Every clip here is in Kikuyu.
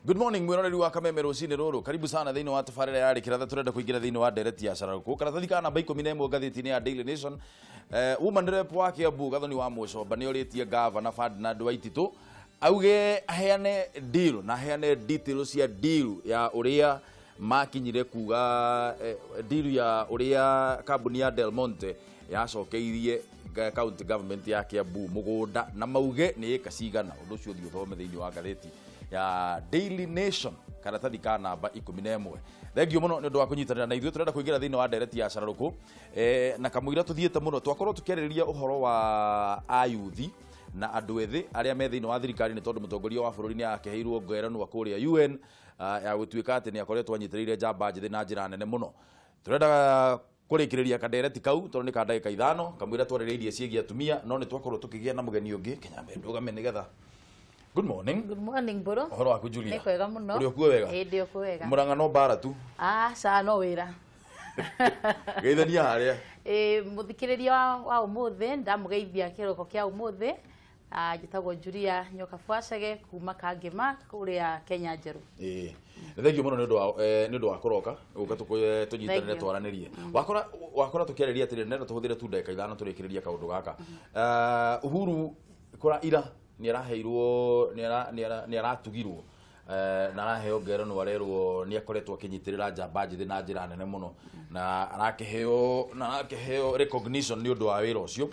Good morning mwiroreri wa Kameme rucini ruru. Karibu sana thiini wa tabarira ya Rĩkĩratha. Turenda kuingira thiini wa ndereti ya Cararuku. Karatathi ka namba 11 ngathĩti-inĩ ya Daily Nation. Woman rep wa Kiambu Gathoni wa Mucomba nĩ orĩtie Gavana Ferdinand Waititu auge aheane deal na aheane details cia deal ya ũrĩa makinyire kuga deal ya ũrĩa kambuni ya Del Monte yacokeirie county government ya Kiambu mũgũnda na mauge nĩ ĩka cigana. Ũndũ ũcio ũthiĩ ũthome thĩinĩ wa ngathĩti ya Daily Nation karatathi ka namba 11. Thank you muno nĩ ũndũ wa kũnyitanĩra na ithuĩ. Tũrenda kũingĩra thĩinĩ wa ndereti ya Cararuku na kamũira tũthiĩte mũno twakorwo tũkĩarĩrĩria ũhoro wa ayuthi na andũ ethĩ arĩa me thĩinĩ wa thirikari nĩ tondũ mũtongoria wa bũrũri nĩ akĩheirwo ngerenwa kũrĩa UN ya gũtuĩka atĩ nĩ akoretwo anyitĩrĩire njamba njĩthĩ na njĩra nene mũno. Tũrenda kũrĩkĩrĩria kandereti kau tondũ nĩ ka ndagĩka 5 kamũira twarĩrĩirie ciĩgiĩ atumia no nĩ twakorwo tũkĩgĩa na mũgeni ũngĩ Kĩnyambe ndũgame nĩgetha. Good morning. Good morning, Boro. Ũhoro waku Julia? Nĩ kwega mũno. Ũrĩ okuo wega? Ĩ ndĩ okuo wega. Mũrang'a no mbara tu? Aca no wĩra. Geithania harĩa. Ĩ mũthikĩrĩria wa ũmũthĩ ndamũgeithia kĩroko kĩa ũmũthĩ. Njĩtagwo Julia Nyoka Bwacege kuma Kangema kũrĩa Kenya Njerũ. Ĩ thank you mũno nĩ ũndũ wa kũroka gũka tũnyitanĩre twaranĩrie. Wakora tũkĩarĩria atĩrĩrĩ nenda tũhũthĩre tu ndagĩka 5 tũrĩkĩrĩrie kaũndũ gaka. Uhuru kũra ira nĩ araheirwo nĩ aratugirwo na araheo ngerenwa arerwo nĩ akoretwo akĩnyitĩrĩra njamba njĩthĩ na njĩra nene mũno na arakĩheo recognition nĩ ũndũ wa wĩra ũcio.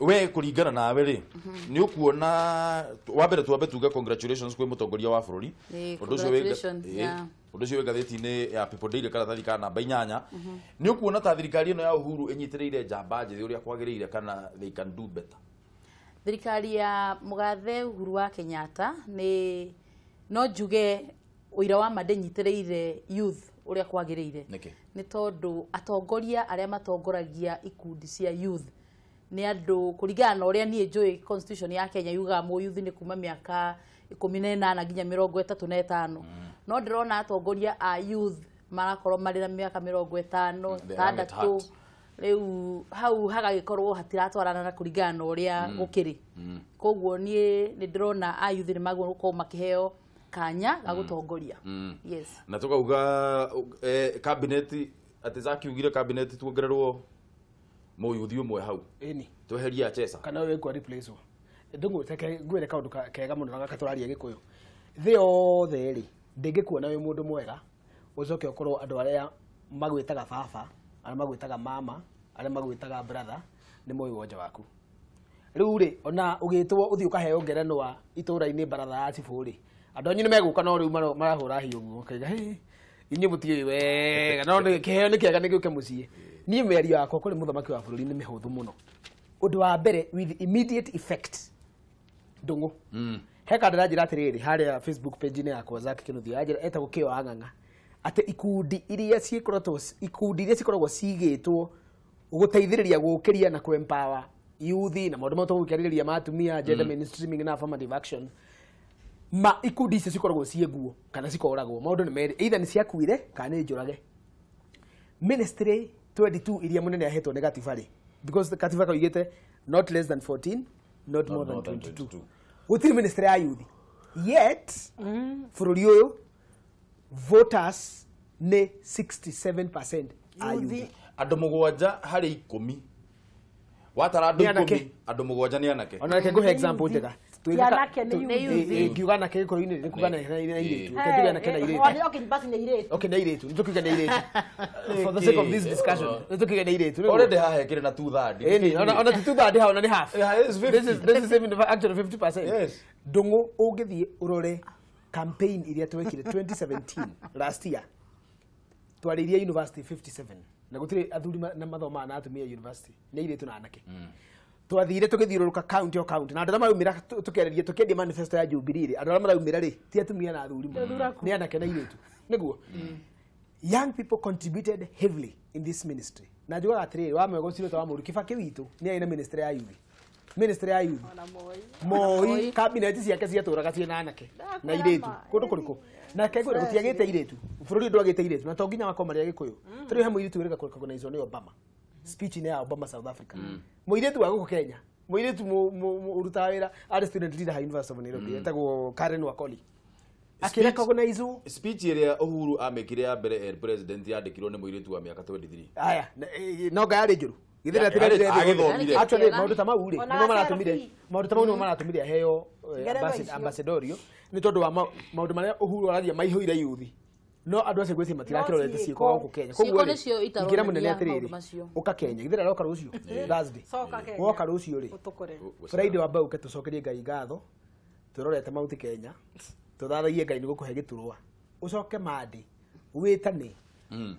We kũringana nawe rĩ nĩ ũkuona wa mbere twambe tuge congratulations kwĩ mũtongoria wa bũrũri. Ũndũ ũcio wĩ ngathĩti-inĩ ya People Daily karatathi ka namba 8. Nĩ ũkuona ta thirikari ĩno ya Uhuru ĩnyitĩrĩire njamba njĩthĩ ũrĩa kwagĩrĩire kana they can do better? Thirikari ya Mũgathe Uhuru wa Kenyatta nĩ no njuge ũira wa ma ndĩnyitĩrĩire youth ũrĩa kwagĩrĩire. Nĩ tondũ atongoria arĩa matongoragia ikundi cia youth nĩ andũ kũringana na ũrĩa niĩ njũĩ constitution ya Kenya yugaga mũyuthi nĩ kuma mĩaka 18 nginya 35. No ndĩrona atongoria a youth marakorwo marĩ na mĩaka 50 6 rĩu hau hagagĩkorwo hatiratwarana na kũringana na ũrĩa gũkĩrĩ. Koguo niĩ nĩ ndĩrona ayuthi nĩ magĩrĩirwo gũkorwo makĩheo kanya ga gũtongoria. Yes. Na tũkauga cabinet atĩ zakiugire cabinet tuongererwo mũyuthi ũmwe hau. Ĩni. Tweherie Achesa. Kana wewe kwa replace wo. Ndũngũ ngwĩre kaũndũ kega mũno na gaka tũraria Gĩkũyũ. Thĩ yothe rĩ ndĩngĩkuona wĩ mũndũ mwega ũcoke ũkorwo andũ arĩa magwĩtaga baba, arĩa magwĩtaga mama, arĩa magwĩtaga brother nĩ moĩ wonje waku. Rĩu rĩ ona ũgĩtwo ũthiĩ ũkaheo ngerenwa itũra-inĩ baratha ya cibũ rĩ andũ anyu nĩ megũka no rĩu marahũra hiũ ũguo makaiga inyuĩ mũtiũĩ wega no kĩheo nĩ kĩega nĩ gĩũke mũciĩ. Niĩ mĩario yakwa kũrĩ mũthamaki wa bũrũri nĩ mĩhũthũ mũno. Ũndũ wa mbere with immediate effect Ndũng'ũ. He kandĩ njĩra atĩrĩrĩ harĩa Facebook page-inĩ yakwa Zack Kĩnuthia yanjĩra etagwo Kĩo wa Ng'ang'a atĩ ikundi iria cikoragwo cigĩtwo gũteithĩrĩria gũkĩria na kũ-empower youth na maũndũ marĩa tũgũkĩarĩrĩria ma atumia gender mainstreaming na affirmative action ma ikundi icio cikoragwo ciĩ nguo kana cikoragwo maũndũ nĩ merĩ either nĩ ciakuire kana nĩ njũrage. Ministry 22 iria mũnene ahetwo nĩ gatiba rĩ because the katiba kaugĩte not less than 14 not more than 22. Gũtirĩ ministry ya youth yet bũrũri ũyũ voters nĩ 67% a youth. Andũ 7 harĩ 10 watara andũ 10 andũ 7 nĩ anake. Ona reke ngũhe example njega. Ngiuga anake gĩkũyũ-inĩ nĩ kuga na airĩtu. Reke njuge anake na airĩtu. Okay, basi nĩ airĩtu. Okay, nĩ airĩtu. Nĩ tũkiuge nĩ airĩtu. For the sake of this discussion, nĩ tũkiuge nĩ airĩtu. Already haha hekĩrĩ na 2/3. Ĩni, ona ti 2/3 haha ona nĩ half. This is even actually 50%. Yes. Ndũng'ũ ũngĩthiĩ ũrore campaign iria twekire 2017 last year twarĩirie university 57 na gũtirĩ athuri na mathomaga na atumia university nĩ airĩtu na anake. Twathire tũgĩthiũrũrũka county o county na andũ arĩa maraumĩra tũkĩarĩria tũkĩendia manifesto ya Jubilee rĩ andũ arĩa maraumĩra rĩ ti atumia na athuri nĩ anake na airĩtu nĩguo. Young people contributed heavily in this ministry na njugaga atĩrĩrĩ wa mwega ũcio wa mũru Kibaki witũ nĩ arĩ na ministry ya youth. Ministry ya youth Moi cabinet ciake ciatũraga ciĩ na anake na airĩtu kũndũ kũrĩkũ na kegwĩra gũtiagĩte airĩtu bũrũri ndwagĩte airĩtu na to nginya makorwo marĩ Agĩkũyũ. Tũrĩ he mũirĩtu wĩrĩga kũrecognize nĩ Obama speech-inĩ ya Obama South Africa. Mũirĩtu wa gũkũ Kenya mũirĩtu ũrutaga wĩra arĩ student leader ha University of Nairobi etagwo Karen Wakoli. Akirecognize Speech ĩrĩa Uhuru amekire ya mbere el president yandĩkirwo nĩ mũirĩtu wa mĩaka 23. Aya, no nga yarĩ njũru. Githĩ atirerire. Actually maũndũ ta mau rĩ, nĩmo maratũmire. Maũndũ ta mau nĩmo maratũmire aheo ambassadorio nĩ tondũ wa maũndũ marĩa Uhuru araria maihũire yuthi. No andũ acio gwĩciria matirakĩrorete ciĩko gũkũ Kenya. Koguo ingĩra mũnene atĩrĩrĩ, ũka Kenya. Githĩ aroka rũciũ Thursday. Woka rũciũ rĩ, Friday wambe ũke tũcokerie Ngai ngatho, tũrorete Mount Kenya, tũthathaie Ngai nĩ gũkũhe gĩturwa. Ũcoke Monday wĩtane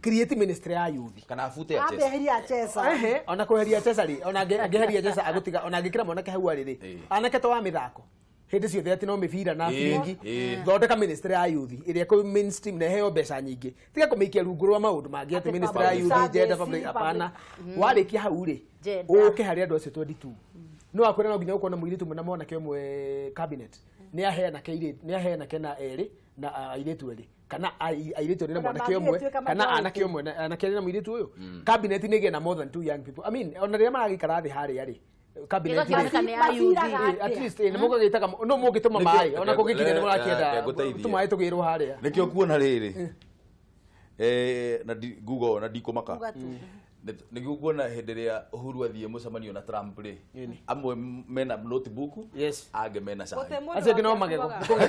create ministry ya youth kana abute ya Chesa. Abeheria Chesa. Ehe, ona kweheria Chesa ri, ona angeheria Chesa agutiga, ona angikira mwanake hau ari ri. Anake to wa mithako. Hindi ciothe ati no mibira na biringi. Thondeka ministry ya youth iria ku mainstream na heo mbeca nyingi. Tiga kumiikia rungu rwa maundu mangi ati ministry ya youth gender public hapana. Warikia hau ri, uke hari andu acio 22. No akwira no nginya ukona muiritu mwe na mwanake umwe cabinet. Ni aheanake iri, ni aheanake na eri na airitu eri. Kana airitu eri na mwanake umwe kana anake umwe na anake na muiritu uyu. Cabinet ni na more than 2 young people. I mean, ona riria maragikara thi haria ri. Cabinet at least ni mugagitaga no mugituma mai ona kugikinya ni murakienda tumaĩ tugirwo haria. Nikio kuona riri na Google na ndikumaka nĩguo kuona hĩndĩ ĩrĩa Uhuru athiĩ mũcemanio na Trump rĩ, amwe mena notebook, angĩ mena cai. Acio angĩ no magego nĩguo kiugo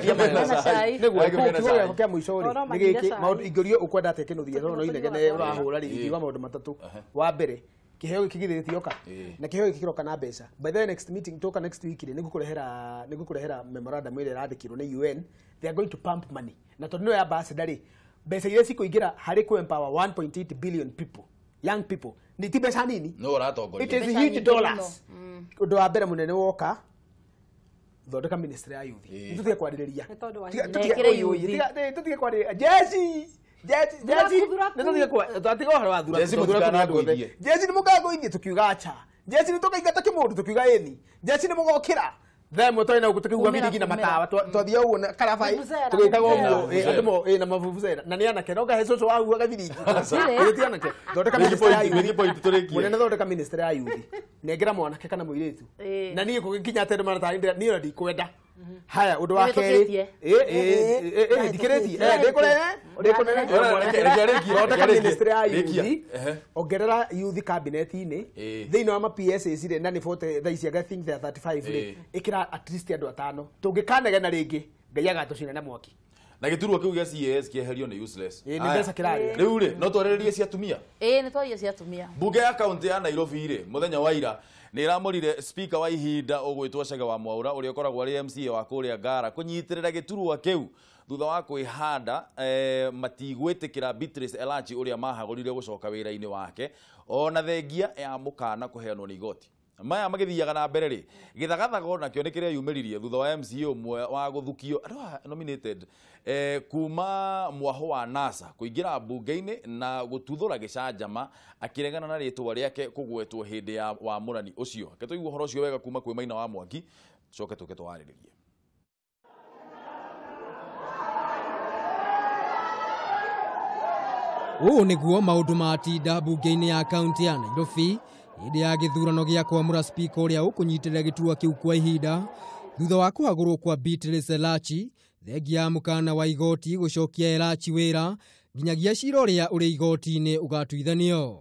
kĩa mũico rĩ nĩ gĩkĩ maũndũ ingĩũrio ũkwenda atĩa kĩnũthia tondũ no inegene ũrahũra rĩ ingiuga maũndũ matatũ. Wa mbere, kĩheo gĩkĩ githĩ gĩtioka na kĩheo gĩkĩ kĩroka na mbeca. By the next meeting toka next week rĩ nĩngũkũrehera memorandum ĩrĩa ĩrandĩkirwo nĩ UN. They are going to pump money na tondũ nĩyo ambassador rĩ, mbeca iria cikũingĩra harĩ kũ empower 1.8 billion people, young people, ni ti mbeca nini. No ũratongoria. It is huge dollars. Ũndũ wa mbere mũnene woka, thondeka ministry ya youth. Tũtige kwarĩrĩria. Tũtige kwarĩrĩria. Jesi Jesi nĩ ũhoro wa thura. Jesi mũtikanangũithie. Jesi nĩ mũkangũithie tukiuga acha. Jesi nĩ tũkaingata kĩmũndũ tukiuga ĩni. Jesi nĩ mũgokĩra. Thaa ĩmwe twarĩ na gũkũ tũkĩigua biringi na matawa twathiaga ũguo na karabai tũgĩkaga ũguo andũ na mavuvuzela na nĩ anake no ngahe cũcũ wahuhaga biringi ti anake. Thondeka ministry ya youth mũnene, thondeka ministry ya youth, nengera mwanake kana mũirĩtu na niĩ kũgĩkinya atĩ andũ maratarĩ niĩ ona ndikwenda. Haya, ũndũ wa kerĩ ndikĩrĩtie ndĩkũnene thondeka ministry ya youth, ongerera youth cabinet-inĩ thĩinĩ wa ma PSAs rĩ, na nĩ 40 thaa ici I think they are 35 rĩ, ĩkĩra at least andũ atano. Tũngĩkanegena rĩngĩ Ngai agatũcina na mwaki. Na gĩturwa kĩu gĩa CAS kĩeherio nĩ useless. Nĩ mbeca kĩrarĩa. Rĩu rĩ, no twarĩrĩrie cia atumia. Nĩ twaria cia atumia. Bunge ya kaunti ya Nairobi rĩ, mũthenya wa ira nĩ ĩramũrire speaker wa ihinda ũgwĩtwo Chege wa Mwaura ũrĩa ũkoragwo arĩ MCA wa kũrĩa Ngara kũnyitĩrĩra gĩturwa kĩu thutha wa kwĩhanda matigwĩtĩkĩra Beatrice Elachi ũrĩa mahagũrire gũcoka wĩra-inĩ wake ona thengia ya mũkana kũheanwo nĩ igoti. Maya magĩthiaga na mbere rĩ, gĩthagathago nakĩo nĩ kĩrĩa yumĩririe thutha wa MCA ũmwe wa gũthukio andũ aya nominated kuma mwaho wa NASA kũingĩra mbunge-inĩ na gũtuthũra gĩcanjama akĩregana na rĩtwa rĩake kũgwetwo hĩndĩ ya wamũrani ũcio. Reke tũigue ũhoro ũcio wega kuma kwĩ Maina wa Mwangi, coke tũke twarĩrĩrie. Ũũ nĩguo maũndũ matinda mbunge-inĩ ya kaunti ya Nairobi hĩndĩ ya gĩthurano gĩa kwamũra speaker ũrĩa ũkũnyitĩrĩra gĩturwa kĩu kwa ihinda thutha wa kũhagũrwo kwa Beatrice Elachi, thengia ya mũkana wa igoti gũcokia Elachi wĩra nginyagia cira ũrĩa ũrĩ igoti-inĩ ũgatuithanio.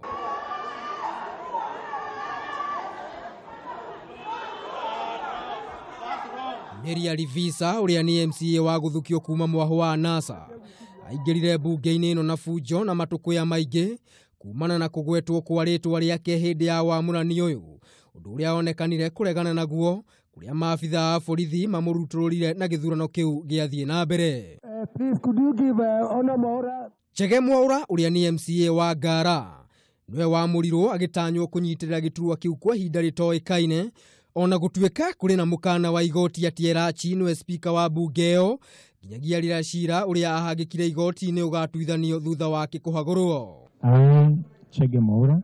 Neria Livisa ũrĩa nĩ MCA wa gũthukio kuma mwaho wa NASA aingĩrire mbunge-inĩ ĩno na bunjo na matũkũya maingĩ kumana na kũgwetwo kwa rĩtwa rĩake hĩndĩ ya wamũrani ũyũ, ũndũ ũrĩa onekanire kũregana naguo kũrĩa maabitha a borithi mamũrutũrũrire na gĩthurano kĩu gĩathiĩ na mbere. Chege Mwaura ũrĩa nĩ MCA wa Ngara nĩwe wamũrirwo agĩtanywo kũnyitĩrĩra gĩturwa kĩu kwa ihinda rĩtoĩkaine ona gũtuĩka kũrĩ na mũkana wa igoti atĩ Elachi nĩwe speaker wa mbunge ĩyo nginyagia rĩrĩa cira ũrĩa ahangĩkire igoti-inĩ ũgatuithanio thutha wake kũhagũrwo. I, Chege Mwaura,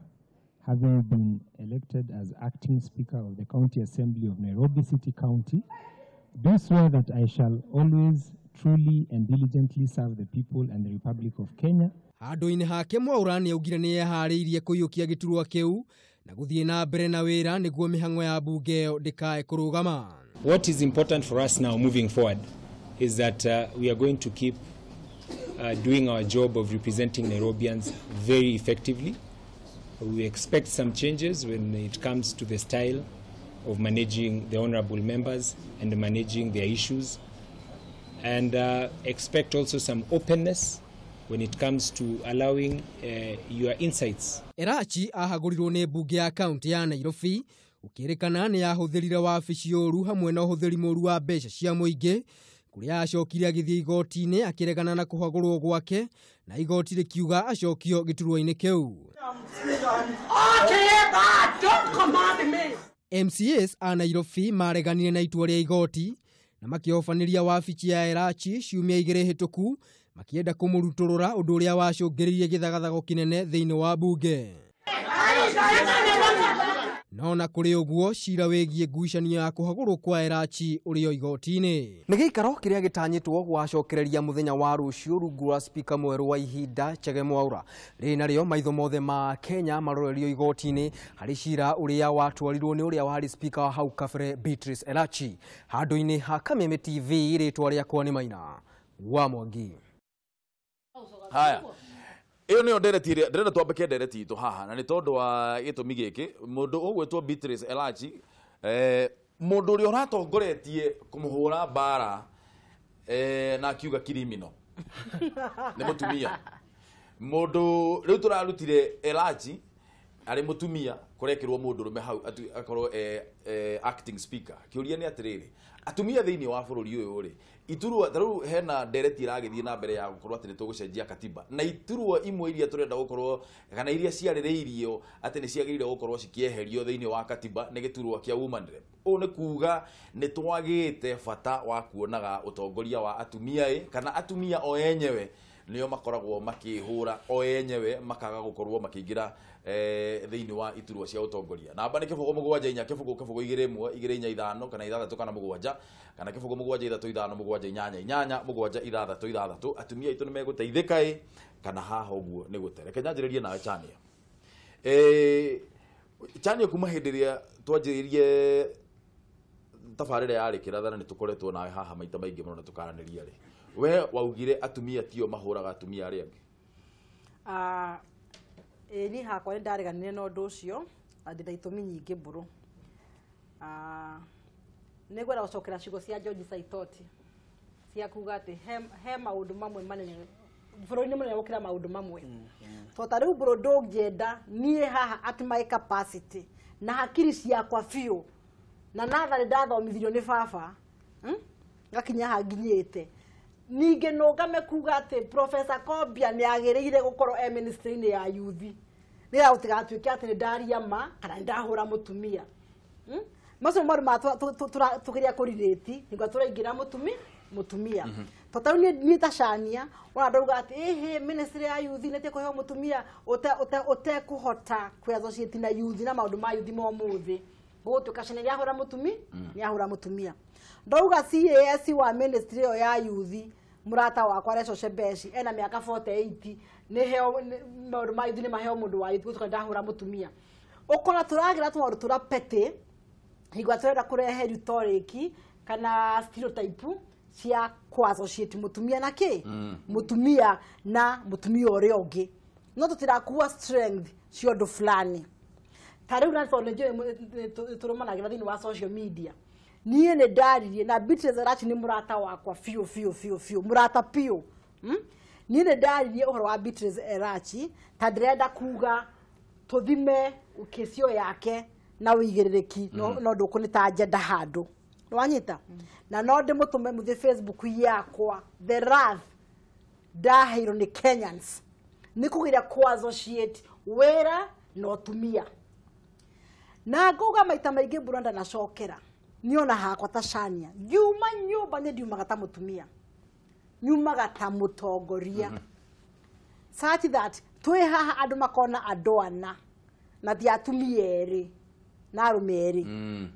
having been elected as acting speaker of the County Assembly of Nairobi City County, do swear that I shall always truly and diligently serve the people and the Republic of Kenya. Handũ-inĩ hake Mwaura nĩaugire nĩeharĩirie kũiyũkia gĩturwa kĩu na gũthiĩ na mbere na wĩra nĩguo mĩhang'o ya mbunge ĩyo ndĩkae kũrũgama. What is important for us now moving forward is that we are going to keep doing our job of representing Nairobians very effectively. We expect some changes when it comes to the style of managing the honorable members and managing their issues, and expect also some openness when it comes to allowing your insights. Elachi ahagũrirwo nĩ mbunge ya kaunti ya Nairobi ũkĩrĩkana nĩ ahũthĩrire wabici ũru hamwe na ũhũthĩri mũru wa mbeca cia mũingĩ kũrĩa acokire agĩthiĩ igoti-inĩ akĩregana na kũhagũrwo gwake na igoti rĩkiuga acokio gĩturwa-inĩ kĩu. MCAs a Nairobi mareganire na itua rĩa igoti na makĩhobanĩria wabici ya Elachi ciumia igĩrĩ hĩtũku makienda kũmũrutũrũra ũndũ ũrĩa wacũngĩrĩirie gĩthagathago kĩnene thĩinĩ wa mbunge. No na kũrĩ ũguo cira wĩgiĩ ngucanio ya kũhagũrwo kwa Elachi ũrĩ o igoti-inĩ. Nĩ gĩikaro kĩrĩa gĩtanyĩtwo gũgacokereria mũthenya wa rũciũ rungu rwa spika mwerũ wa ihinda Chege Mwaura. Rĩrĩ narĩo maitho mothe ma Kenya marorerio igoti-inĩ harĩ cira ũrĩa watwarirwo nĩ ũrĩa warĩ spika wa hau kabere Beatrice Elachi. Handũ-inĩ ha Kameme TV rĩtwa rĩakwa nĩ Maina wa Mwangi. Haya. Iyo niyo ndereti ĩrĩa ndĩrenda twambĩke ndereti itũ haha na nĩ tondũ wa gĩtũmi gĩkĩ mũndũ ũgwĩtwo Beatrice Elachi mũndũ ũrĩa ũratongoretie kũmũhũra mbara na akiuga kirimino nĩ mũtumia. Mũndũ rĩu tũrarutire Elachi arĩ mũtumia kũrekĩrwo mũndũ ũrũme hau akorwo acting speaker. Kĩũria nĩ atĩrĩrĩ, atumia thĩinĩ wa bũrũri ũyũ rĩ, iturwa ta rĩu hena ndereti iragĩthiĩ na mbere ya gũkorwo atĩ nĩ tũgũcenjia katiba na iturwa imwe iria tũrenda gũkorwo kana iria ciarĩrĩirio atĩ nĩ ciagĩrĩire gũkorwo cikĩeherio thĩinĩ wa katiba nĩ gĩturwa kĩa woman rep. Ũũ nĩ kuga nĩ twagĩte bata wa kuonaga ũtongoria wa atumia ĩ kana atumia o enyewe nĩo makoragwo makĩhũra o enyewe makaga gũkorwo makĩingĩra thĩinĩ wa iturwa cia ũtongoria. Namba nĩ 0 7 4 0 0 2 1 2 4 5 kana 6 kana 7 kana 0 7 3 5 7 8 8 7 6 6. Atumia aitũ nĩ megũteithĩka ĩ kana haha ũguo nĩ gũte. Reke nyanjĩrĩrie nawe Chania. Chania, kuma hĩndĩ ĩrĩa twanjĩrĩirie tabarĩra ya Rĩkĩra nĩ tũkoretwo nawe haha maita maingĩ mũno na tũkaranĩria rĩ, we waugire atumia tio mahũraga atumia arĩa angĩ? Niĩ hakwa nĩ ndareganire na ũndũ ũcio na ndĩna itũmi nyingĩ mbũrũ. Nĩ ngwenda gũcokera ciugo cia George Saitoti cia kuga atĩ he maũndũ mamwe manene bũrũri nĩ mũnene gũkĩra maũndũ mamwe. To ta rĩu mbũrũ ndũngĩenda niĩ haha at my capacity na hakiri ciakwa biũ na natharĩ ndathomithirio nĩ baba ngakinya haha nginyĩte ningĩ nũngame kuga atĩ Professor Kobia nĩ agĩrĩire gũkorwo e ministry-inĩ ya youth nĩgetha gũtigatuĩke atĩ nĩ ndaria ma kana nĩ ndahũra mũtumia. Macio maũndũ ma tũgeria kũrirĩti nĩguo tũraingĩra mũtumia. To ta rĩu niĩ ta Chania ona ndauga atĩ ĩhĩ ministry ya youth nĩ ĩtige kũheo mũtumia ũtekũhota kwĩ-associate na youth na maũndũ ma youth ma ũmũthĩ gũgũtuĩka Chania nĩ ahũra mũtumia nĩ ahũra mũtumia. Ndauga CAS wa ministry ĩyo ya youth murata wakwa Rachel Shebeshi ena mĩaka 48 nĩ heo maũndũ ma youth nĩ maheo mũndũ wa youth gũtuĩka ndahũra mũtumia. Ũkona tũragira tũmaũndũ tũra petty hĩndĩ ĩrĩa tũrenda kũrehe rhetoric kana stereotype cia kũ-associate mũtumia na kĩ mũtumia na mũtumia ũrĩa ũngĩ no tũtirakua strength cia ũndũ fulani. Ta rĩu na tondũ nĩ tũrũmanagĩra thĩinĩ wa social media niĩ nĩ ndaririe na Beatrice Elachi nĩ mũrata wakwa biũ biũ biũ biũ mũrata biũ. Niĩ nĩ ndaririe ũhoro wa Beatrice Elachi ta ndĩrenda kuga tũthime kĩcio yake na ũigĩrĩrĩki no ndũkũnĩta njenda handũ nĩwanyita na no ndĩmũtũme mũthiĩ Facebook yakwa the wrath ndaheirwo nĩ Kenyans nĩ kũgeria kũ-associate wĩra na ũtumia na ngauga maita maingĩ mbura ndanacokera niĩ ona hakwa ta Chania ngiuma nyũmba nĩ ndiumaga ta mũtumia nyumaga ta mũtongoria such that twĩ haha andũ makona andũ ana na ti atumia erĩ na arũme erĩ.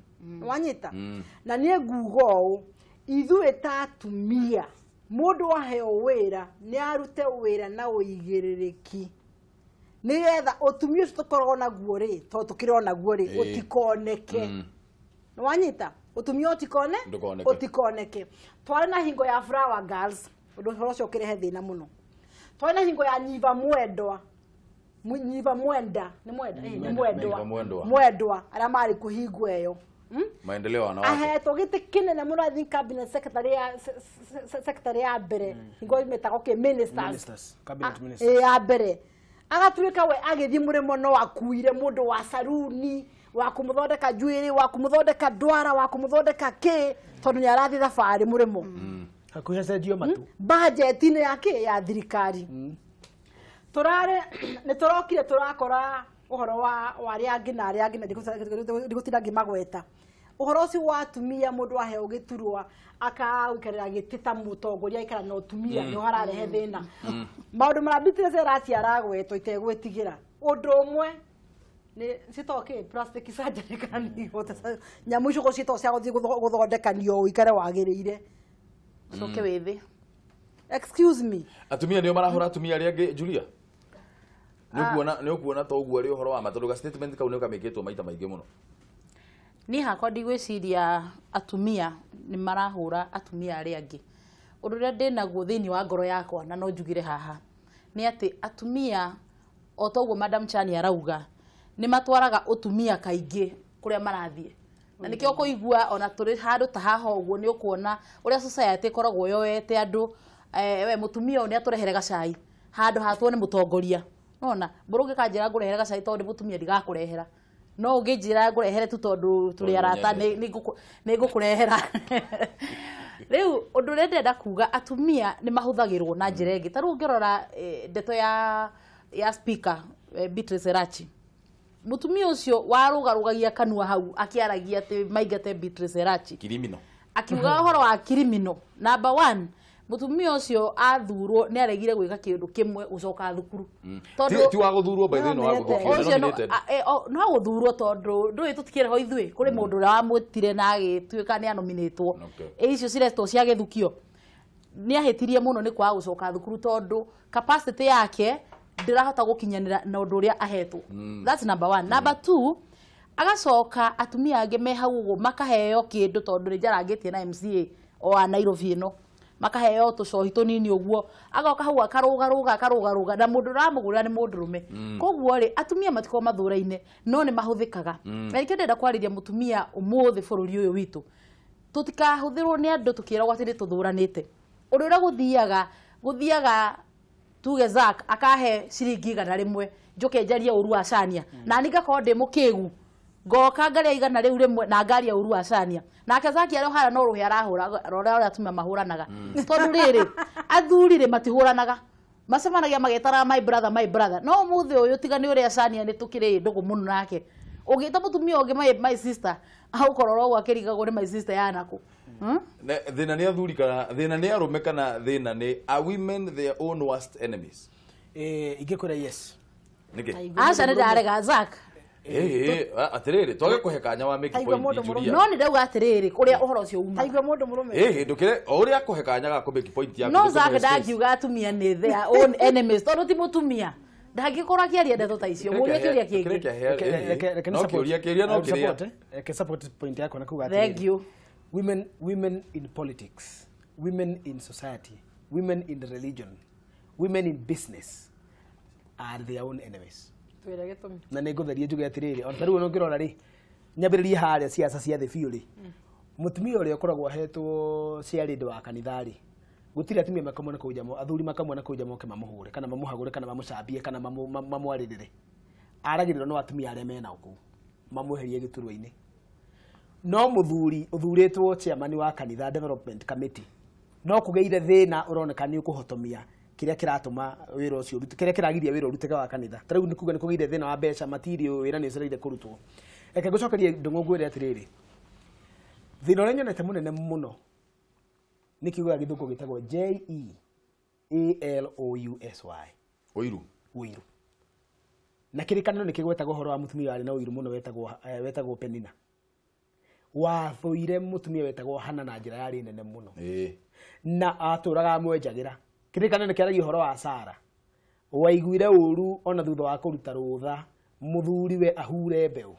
Wanyita na niĩ nguga ũũ ithuĩ ta atumia mũndũ aheo wĩra nĩ arute wĩra na ũigĩrĩrĩki nĩgetha ũtumia ũcio tũkoragwo naguo rĩ tondũ tũkĩrĩ o naguo rĩ ũtikoneke. Nĩwanyita Utumia utikone utikoneke. Twari na hingo ya Flower Girls undu uhoro ucio ukirehe thina muno. Twari na hingo ya Nyiva Mwendwa. Nyiva Mwenda ni Mwenda ni Mwendwa. Mwendwa aria mari kuhingwo eyo. Maendeleo wanawake. Ahetwo giti kinene muno, I think cabinet secretary ya secretary ya mbere hingo imetagwo ki ministers cabinet ministers ya mbere agatuika we agithi murimo no akuire mundu wa saruni wa kumuthondeka njuiri wa kumuthondeka ndwara wa kumuthondeka ki tondu ni arathi thabari murimo hakuhe cenjio matu budget-inĩ ya ki ya thirikari. Turare ni turokire turakora uhoro wa aria angi na aria angi na ndigutinda ngimagweta uhoro ucio wa atumia mundu aheo giturwa akagwikarira giti ta mutongoria aikara na utumia ni hararehe thina. Maundu maria Beatrice Elachi aragwetwo itegwitigira undu umwe ni citoke plastic surgery kana ni nyamu icio guciĩtwo cia guthii guthondekanio uikare wagiriire ucoke withi. Excuse me, atumia nio marahura atumia aria angi Julia? Ni ukuona to uguo ri uhoro wa ma tondu ga statement kau ni kamikitwo maita maingi muno. Ni hakwa ndigwiciria atumia ni marahura atumia aria angi. Undu uria ndinaguo thiini wa ngoro yakwa na no njugire haha ni ati atumia o toguo Madam Chani arauga ni matwaraga utumia kaingi kuria marathie. Na nikio kuigua ona turi handu ta haha uguo ni ukuona uria society ikoragwo yoete andu we mutumia uyu ni aturehere gacai handu hatwo ni mutongoria. Nona mburuge kanjira ngurehere gacai tondu ni mutumia ndigakurehera, no unginjira ngurehere tu tondu turi arata ni ngukurehera. Riu undu uria ndenda kuga atumia ni mahuthagirwo na njira ingi. Ta riu ungirora ndeto ya speaker Beatrice Elachi, mutumia ucio warugarugagia kanua hau akiaragia ati maingate Beatrice Elachi kirimino, akiuga uhoro wa kirimino. Number 1, mutumia ucio athurwo ni aregire gwika kindu kimwe gucoka thukuru. Tondu ti wa guthurwo by the way no wa guthurwo no guthurwo tondu ndui tutikire ho ithui kuri mundu uria wamwitire na agituika ni anominatwo. Icio ciretwo cia githukio ni ahitirie muno ni kwaga gucoka thukuru tondu capacity yake ndirahota gukinyanira na undu uria ahetwo. That's number 1. Number 2, agacoka atumia angi me hau uguo makaheo kindu tondu ni njarangitie na MCA o a Nairobi ino makaheo tucohi tunini uguo agoka hau akarugaruga akarugaruga na mundu uramugurira ni mundurume. Koguo ri atumia matikorwo mathuraine no ni mahuthikaga. Na nikio ndenda kwariria mutumia umuthi bururi uyu witu tutikahuthirwo ni andu tukiragwo ati ni tuthuranite. Undu uria guthiaga tuge Zack akahe ciringi 100 njuke njarie uru wa Shania na ni ngakorwo ndi mukigu ngoka ngaria 100 na ngaria uru wa Shania nake Zack ario hara no ruhe arahura rora uria atumia mahuranaga tondu riri athuri ri matihuranaga macemanagia magetara my brother my brother. No muthi uyu tiga ni uria Shania ni tukiri ndugu muno nake ugita mutumia ungi my sister aukorora uguo akirigagwo ni my sister yanaku. Thina ni athuri kana thina ni arume kana thina ni are women their own worst enemies? Ingikwira yes. Niki aca ni ndarega Zack. Atiriri twage kuhe kanya wa make point Julia. No ni ndauga atiriri kuria uhoro ucio uma taigua mundu murume. Ndukire o uria kuhe kanya ga ku make point yaku. No Zack ndangiuga atumia ni their own enemies tondu ti mutumia ndangĩkorwo akĩaria ndeto ta icio mũrie kĩũria kĩngĩ. No kĩũria kĩria no kĩria. Reke support point yakwa na kuga atĩrĩrĩ. Thank you. Women in politics, women in society, women in religion, women in business are their own enemies. Na nĩ ngũtherie njuge atĩrĩrĩ ona ta rĩu ũngĩrora rĩ nyambĩrĩrie harĩa ciaca cia thĩ biũ rĩ mũtumia ũrĩa ũkoragwo ahetwo ciarĩ wa kanitha rĩ gũtirĩ atumia makamwona kũu nja athuri makamwona kũu nja moke mamũhũre kana mamũhagũre kana mamũcambie kana mamwarĩrĩre aragĩrĩrwo no atumia arĩa menao kũu mamweherie gĩturwa-inĩ. No muthuri uthuritwo chairman wa kanitha development committee no kugeire thina uroneka ni ukuhotomia kiria kiratuma wira ucio kiria kiragiria wira urutike wa kanitha ta riu ni kuga ni kugeire thina wa mbeca material wira ni ucereire kurutwo. Reke ngucokerie ndungu ngwire atiriri thina uria nyonete munene muno ni kiugo gĩa gĩthũngũ gĩtagwo JEALOUSY ũiru ũiru. Na kĩrĩkanĩro nĩ kĩgwetaga ũhoro wa mũtumia warĩ na ũiru mũno wetagwo Penina wathũire mũtumia wetagwo Hana na njĩra yarĩ nene mũno na atũraga amwenjagĩra. Kĩrĩkanĩro nĩ kĩaragia ũhoro wa Sara waiguire ũru ona thutha wa kũruta rũtha mũthuriwe ahure mbeũ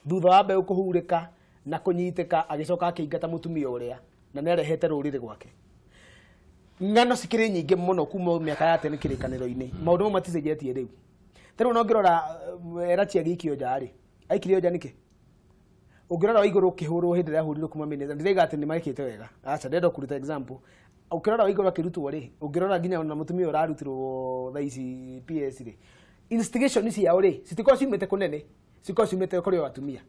thutha wa mbeũ kũhurĩka Na kũnyitĩka agĩcoka akĩingata mũtumia ũrĩa na nĩarehete rũrĩrĩ gwake. Ng'ano cikĩrĩ nyingĩ mũno kuma mĩaka ya tene kĩrĩkanĩro-inĩ. Maũndũ mau maticenjetie rĩu. Ta rĩu ona ũngĩrora Erachi agĩikio nja rĩ, aikirio nja nĩkĩ? Ũngĩrora Waigũrũ ũkĩhũrwo hĩndĩ ĩrĩa ahũrirwo kuma Minnesota, ndirauga atĩ nĩ mekĩte wega. Aca, ndĩrenda kũruta example. Ũkĩrora Waigũrũ akĩrutwo rĩ, ũngĩrora nginya ona mũtumia ũrarutirwo thaa ici PS rĩ, instigation ciao rĩ, citikoragwo ciumĩte kũnene, cikoragwo ciumĩte kũrĩ o atumia.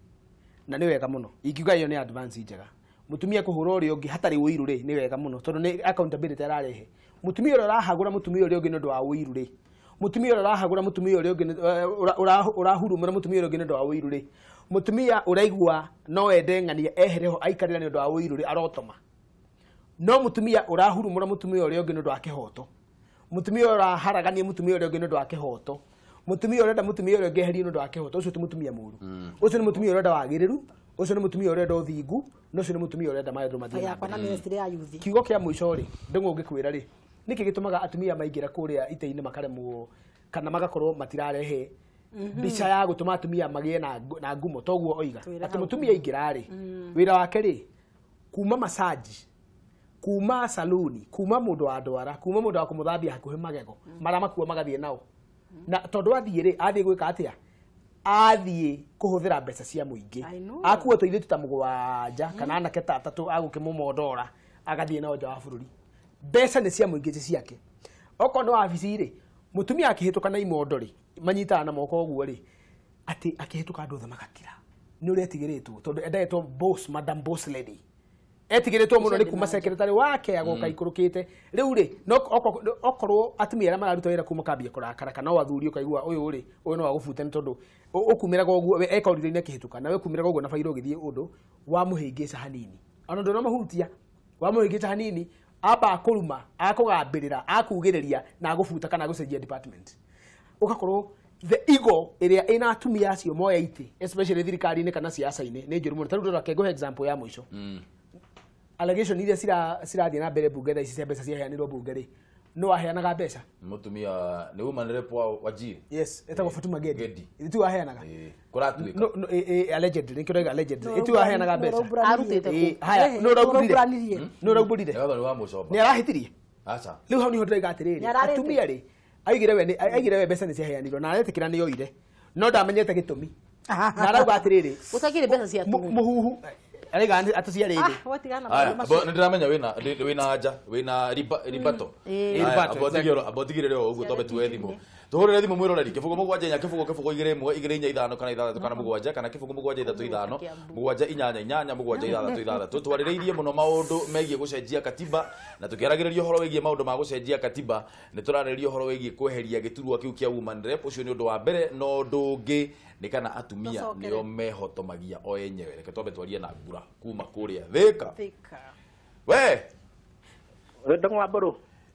Na nĩ wega mũno. Ingiuga ĩyo nĩ advance njega. Mũtumia kũhũra ũrĩa ũngĩ hatarĩ ũiru rĩ, nĩ wega mũno tondũ nĩ accountability ararehe. Mũtumia ũrĩa ũrahagũra mũtumia ũrĩa ũngĩ nĩ ũndũ wa ũiru rĩ, mũtumia ũrĩa ũrahagũra mũtumia ũrĩa ũngĩ ũrahurumũra mũtumia ũrĩa ũngĩ nĩ ũndũ wa ũiru rĩ, mũtumia ũraigua no ende ng'ania ehere ho aikarĩra nĩ ũndũ wa ũiru rĩ, arotoma. No mũtumia ũrahurumũra mũtumia ũrĩa ũngĩ nĩ ũndũ wa kĩhoto, mũtumia ũraharagania mũtumia ũrĩa ũngĩ nĩ ũndũ wa kĩhoto, mũtumia ũrenda mũtumia ũrĩa ũngĩ eherio nĩ ũndũ wa kĩhoto, ũcio ti mũtumia mũũru. Ũcio nĩ mũtumia ũrenda wagĩrĩru, ũcio nĩ mũtumia ũrenda ũthingu, na ũcio nĩ mũtumia ũrenda maũndũ mathiĩ na yakwa na mbere. ministry ya youth. Kiugo kĩa mũico rĩ, ndĩng'ũ ngĩkwĩra rĩ, nĩkĩ gĩtũmaga atumia maingĩra kũrĩa itĩ-inĩ makaremwo kana magakorwo matirarehe mbica ya gũtũma atumia magĩe na ngumo toguo oiga atĩ mũtumia aingĩra rĩ, wĩra wake rĩ, kuma massage, kuma saluni, kuma mũndũ wa ndwara, kuma mũndũ wa kũmũthambia hakuhĩ magego, maramakua magathiĩ nao. Na tondũ athiĩ rĩ, athiĩ gwĩka atĩa? Athiĩ kũhũthĩra mbeca cia mũingĩ. Akua tũirĩtu ta mũgwanja kana anake ta atatũ agũkĩmũmondora agathiĩ nao nja wa bũrũri. Mbeca nĩ cia mũingĩ ti ciake. Okorwo nĩ wabici rĩ, mũtumia akĩhĩtũka na imondo rĩ, manyitaga na moko ũguo rĩ, atĩ akĩhĩtũka andũ othe magakira. Nĩ ũrĩa etigĩrĩtwo tondũ endetwo boss, madam boss lady. Etigĩrĩtwo mũno nĩ kuma secretary wake agoka ikũrũkĩte. Rĩu rĩ, no okorwo atumia arĩa mararuta wĩra kuma kambia kũrakara kana o athuri ũkaigua ũyũ rĩ, ũyũ no agũbute nĩ tondũ ũkumĩraga ũguo we eka ũrĩrĩ-inĩ akĩhĩtũka na we ũkumĩraga ũguo na bairũ ũgĩthiĩ ũndũ wamũhĩngĩca hanini. Ona ndũnamũhutia, wamũhĩngĩca hanini amba akũruma, akũgambĩrĩra, akugĩrĩria na agũbuta kana agũcenjia department. Ũgakorwo the ego ĩrĩa ĩna atumia acio moya itĩ, especially thirikari-inĩ kana siasa-inĩ, nĩ njũru mũno. Ta rĩu ndĩrora ngũhe example ya mũico. Allegation iria cirathiĩ na mbere bunge thaa ici cia mbeca ciaheanirwo bunge rĩ, no aheanaga mbeca? Mũtumia nĩ woman rep wa Wajir. Yes, etagwo Fatuma Gedi. Itu aheanaga. Kũratuĩka. Allegedly, nĩkĩo ndauga allegedly. Itu aheanaga mbeca. Arutĩte kũ? Haya, no ũraumbũrire. No ũraumbũrire. Gathoni wa Mũcomba. Nĩ arahĩtirie. Aca. Rĩu hau nĩho ndĩrauga atĩrĩrĩ, atumia rĩ, aigire we mbeca nĩ ciaheanirwo na aretĩkĩra nĩ oire. No ndamenyete gĩtũmi. Na arauga atĩrĩrĩ, gũtakĩrĩ mbeca cia tũhũ. Mũhuhu araiga atũciarĩ thĩ. Nĩ ndĩramenya wĩna anja, wĩna ribato. Amba ũtigĩrĩre o ũguo twambe tuoe thimũ. Tũhũrĩre thimũ mwĩroreri 0 7 4 0 0 2 1 2 4 5 kana 6 kana 7 kana 0 7 3 5 7 8 8 7 6 6. Twarĩrĩirie mũno maũndũ megiĩ gũcenjia katiba na tũkĩaragĩrĩria ũhoro wĩgiĩ maũndũ ma gũcenjia katiba. Nĩ tũrarĩrĩria ũhoro wĩgiĩ kweheria gĩturwa kĩu kĩa woman rep. Ũcio nĩ ũndũ wa mbere, na ũndũ ũngĩ nĩ kana atumia nĩo mehotomagia o enyewe. Reke twambe twarie na Ngura kuma kũrĩa Thĩka. We Ndũng'ũ wa Mbũrũ.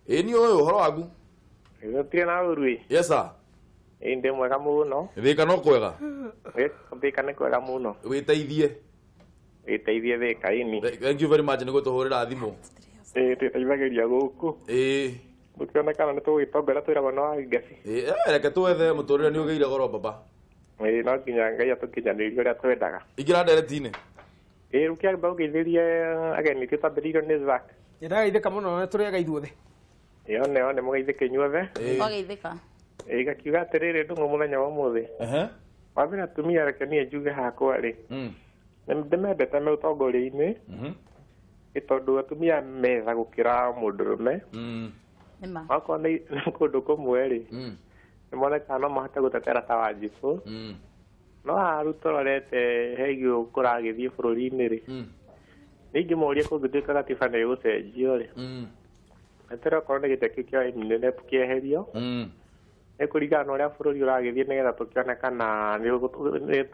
Ĩ ni ũyũ ũhoro waku? Gũtirĩ na ũru ĩ. Yes sir. Ĩ ndĩ mwega mũno. Thĩka no kwega. Thĩka nĩ kwega mũno. Wĩteithie. Wĩteithie Thĩka ini. Thank you very much nĩ gũtũhũrĩra thimũ. Ĩ twĩteithagĩria gũkũ. Ĩ gũtionekana nĩ tũgũgĩtongoria twĩragwo no ngaci. Ĩ reke twethe mũtũrĩre nĩ ũgĩire goro baba. Ĩ no nginya Ngai atũkinyanĩrie ũrĩa twendaga. Ingĩra ndereti-inĩ. Ĩ rĩu kĩamba ũgeithĩrie ageni tũtambĩrĩirio nĩ Zack. Nĩndagaithĩka mũno na tũrĩaga ithuothe. Ĩ one mũgeithĩke inyuothe. Twageithĩka. Ĩ gakiuga atĩrĩrĩ ndũng'ũ mũthenya wa ũmũthĩ. Wa mbere atumia reke niĩ njuge hakwa rĩ, nĩndĩmendete me ũtongoria-inĩ, nĩ tondũ atumia metha gũkĩra mũndũrũme. Okorwo nĩ kũndũ kũmwe rĩ, nĩmonekaga no mahote gũtetera ta Wanjikũ. No haha rĩu tũrorete hegiĩ kũragĩthiĩ bũrũri-inĩ rĩ, ningĩmoria kũngĩtuĩka gatiba nĩ ĩgũcenjio rĩ, eterera okorwo nĩ gĩtĩ kĩu kĩa women rep kĩeherio, nĩ kũringana na ũrĩa bũrũri ũragĩthiĩ nĩgetha tũkĩone kana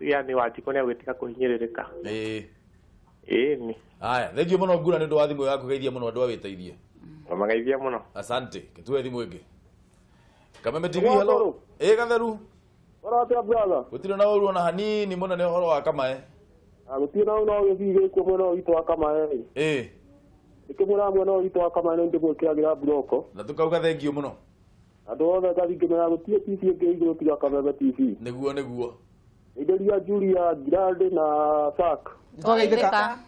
yani Wanjikũ nĩ egwĩtĩka kũhinyĩrĩrĩka. Ĩni. Haya, thengiũ mũno Ngura nĩ ũndũ wa thimũ yaku, geithia mũno andũ a wĩteithie. Magaithia mũno. Asante. Gĩtue thimũ ĩngĩ. Kameme TV, hello. Ĩ Gatheru. Ũratia brother. Gũtirĩ na ũru ona hanini mũno nĩ ũhoro wa Kamae. Gũtirĩ na ũru no gĩthiĩ gĩkuo mwena ũyũ witũ wa Kamae. Ĩ. Ndĩkĩmwĩra mwena ũyũ witũ wa Kamae nĩ ndĩmwĩkĩragĩra mburoko. Na tũkauga thengiũ mũno. Andũ othe ngathiĩ ngĩmera gũtirĩ TV ĩngĩ igũrũ tiga Kameme TV. Nĩguo nĩguo. Itheria Julia Girardi na Sack. Twageithĩka.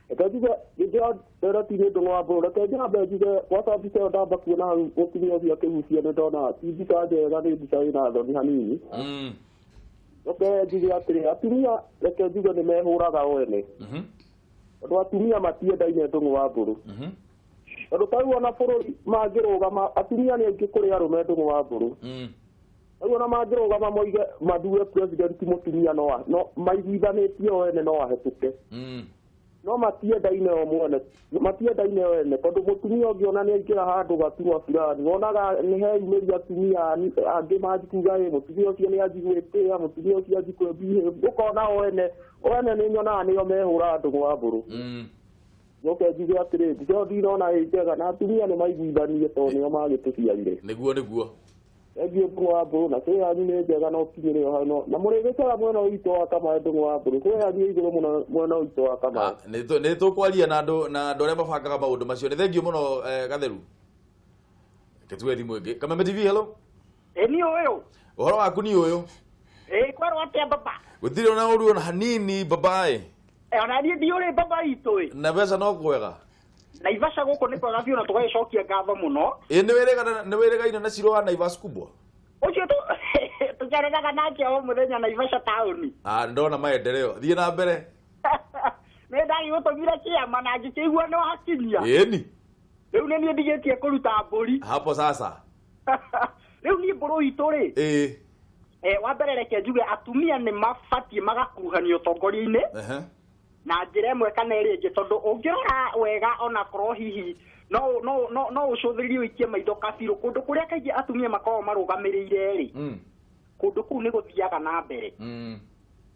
Reke njuge ngĩingĩra ndereti-inĩ Ndũng'ũ wa Mbũrũ, reke nyambe njuge gwata mbica ĩyo ndamba kuona hau mũtumia ũcio akĩgucia nĩ ndona ti mbica njega, nĩ mbica ĩna thoni hanini. Reke njuge atĩrĩ, atumia reke njuge nĩ mehũraga o ene. Tondũ atumia matiendaine Ndũng'ũ wa Mbũrũ. Tondũ ta rĩu ona bũrũri mangĩrũgama, atumia nĩ aingĩ kũrĩ arũme Ndũng'ũ wa Mbũrũ. Rĩu ona mangĩrũgama moige mathure president mũtumia no maiguithanĩtie o ene no ahĩtũke. No matiendaine o mwene, matiendaine o ene tondũ mũtumia ũngĩona nĩ aingĩra handũ gaturwa fulani, wonaga nĩ heyumĩria atumia angĩ manji kuga ĩ mũtumia ũcio nĩ anji gwĩtĩa, mũtumia ũcio anji kwĩbihĩvu, ũkona o ene nĩ nyonaga nĩo mehũraga Ndũng'ũ wa Mbũrũ. Njoke njuge atĩrĩ, mbica ĩyo ndinona ĩ njega na atumia nĩ maiguithanie tondũ nĩo magĩtũciarire. Nĩguo nĩguo. Thengiũ Ndũng'ũ wa Mbũrũ, na kwĩ yanyu nĩ njega na ũkinyĩre o hau na mũrĩgĩcara mwena witũ wa Kamae Ndũng'ũ wa Mbũrũ, kwĩ yanyu ĩ igũrũ mũno mwena witũ wa Kamae. Nĩ tũkwaria na andũ arĩa mabangaga maũndũ macio. Nĩ thengiũ mũno Gatheru. Reke tuoe thimũ ĩngĩ. Kameme TV, hello. Ĩ niĩ ũyũ. Ũhoro waku nĩ ũyũ? Ĩ kwerwo atĩa baba? Gũtirĩ ona ũru ona hanini babaĩ. Ona niĩ ndiũrĩ baba itũ ĩ. Na mbeca no kwega. Naivasha gũkũ nĩ kwega biũ na tũgagĩcokia ngatho mũno. Ĩ nĩ wĩrĩgaine na Ciro wa Naivas kubwa? Ũcio tũcereraga nake o mũthenya Naivasha taũni. Ah, ndona maendeleo. Thiĩ na mbere. Nĩ ndagĩgũtũmire kĩama na ngĩkĩigua nĩ wakinyia. Ĩni. Rĩu nĩ niĩ ndigĩtie kũruta mbũri. Hapo sasa. Rĩu niĩ mbũrũ itũ rĩ. Ĩ. Wa mbere reke njuge atumia nĩ mabatiĩ magakuruhanio ũtongoria-inĩ. Na njĩra ĩmwe kana ĩrĩa ĩngĩ tondũ ũngĩrora wega onakorwo hihi no ũcũthĩrĩrie ũikie maitho kabirũ kũndũ kũrĩa kaingĩ atumia makoragwo marũgamĩrĩire rĩ, kũndũ kũu nĩ gũthiaga na mbere.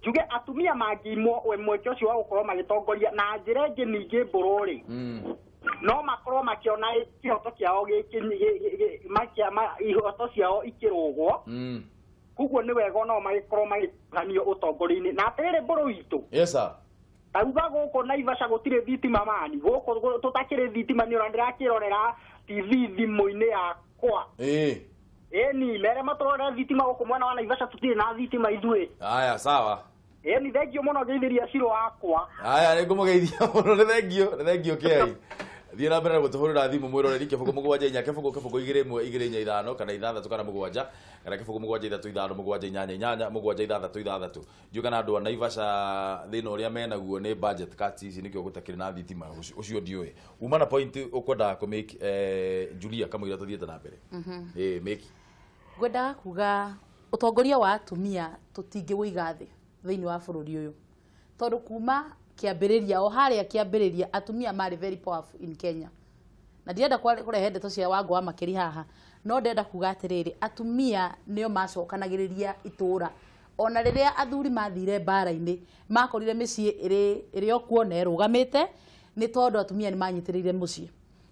Njuge atumia mangĩimwo mweke ũcio wa gũkorwo magĩtongoria na njĩra ĩngĩ ningĩ mbũrũ rĩ, no makorwo makĩona kĩhoto kĩao ihoto ciao ikĩrũgwo. Koguo nĩ wega onao magĩkorwo magĩkuruhanio ũtongoria-inĩ. Na atĩrĩrĩ mbũrũ itũ. Yes sir. Tauga gũkũ Naivasha gũtirĩ thitima mani, gũkũ tũtakĩrĩ thitima nĩ ũrona ndĩrakĩrorera TV thimũ-inĩ yakwa. Ĩni mere matũrorere thitima gũkũ mwena wa Naivasha tũtirĩ na thitima ithuĩ. Aya sawa. Ĩni thengiũ mũno ngeithĩria Ciro wakwa. Aya nĩ ngũmũgeithia mũno, nĩ thengiũ, nĩ thengiũ kĩai. Thiĩ na mbere na gũtũhũrĩra thimũ mwĩroreri 0 7 4 0 0 2 1 2 4 5 kana 6 kana 7 kana 0 7 3 5 7 8 8 7 6 6. Ndiũĩ kana andũ a Naivasha thĩna ũrĩa menaguo nĩ budget cuts ici nĩkĩo gũtakĩrĩ na thitima, ũcio ndiũĩ. Uma na point ũkwendaga kũ make Julia kamũira tũthiĩte na mbere. Ĩ make. Ngwendaga kuga ũtongoria wa atumia tũtingĩwũiga thĩ thĩinĩ wa bũrũri ũyũ tondũ kuma kĩambĩrĩria o harĩa kĩambĩrĩria atumia marĩ very powerful in Kenya. Na ndirenda kũrehe ndeto cia Wangũ wa Makĩri haha, no ndĩrenda kuga atĩrĩrĩ, atumia nĩo macokanagĩrĩria itũra. Ona rĩrĩa athuri mathire mbara-inĩ makorire mĩciĩ ĩrĩ o kuo na ĩrũgamĩte nĩ tondũ atumia nĩ manyitĩrĩire mũciĩ.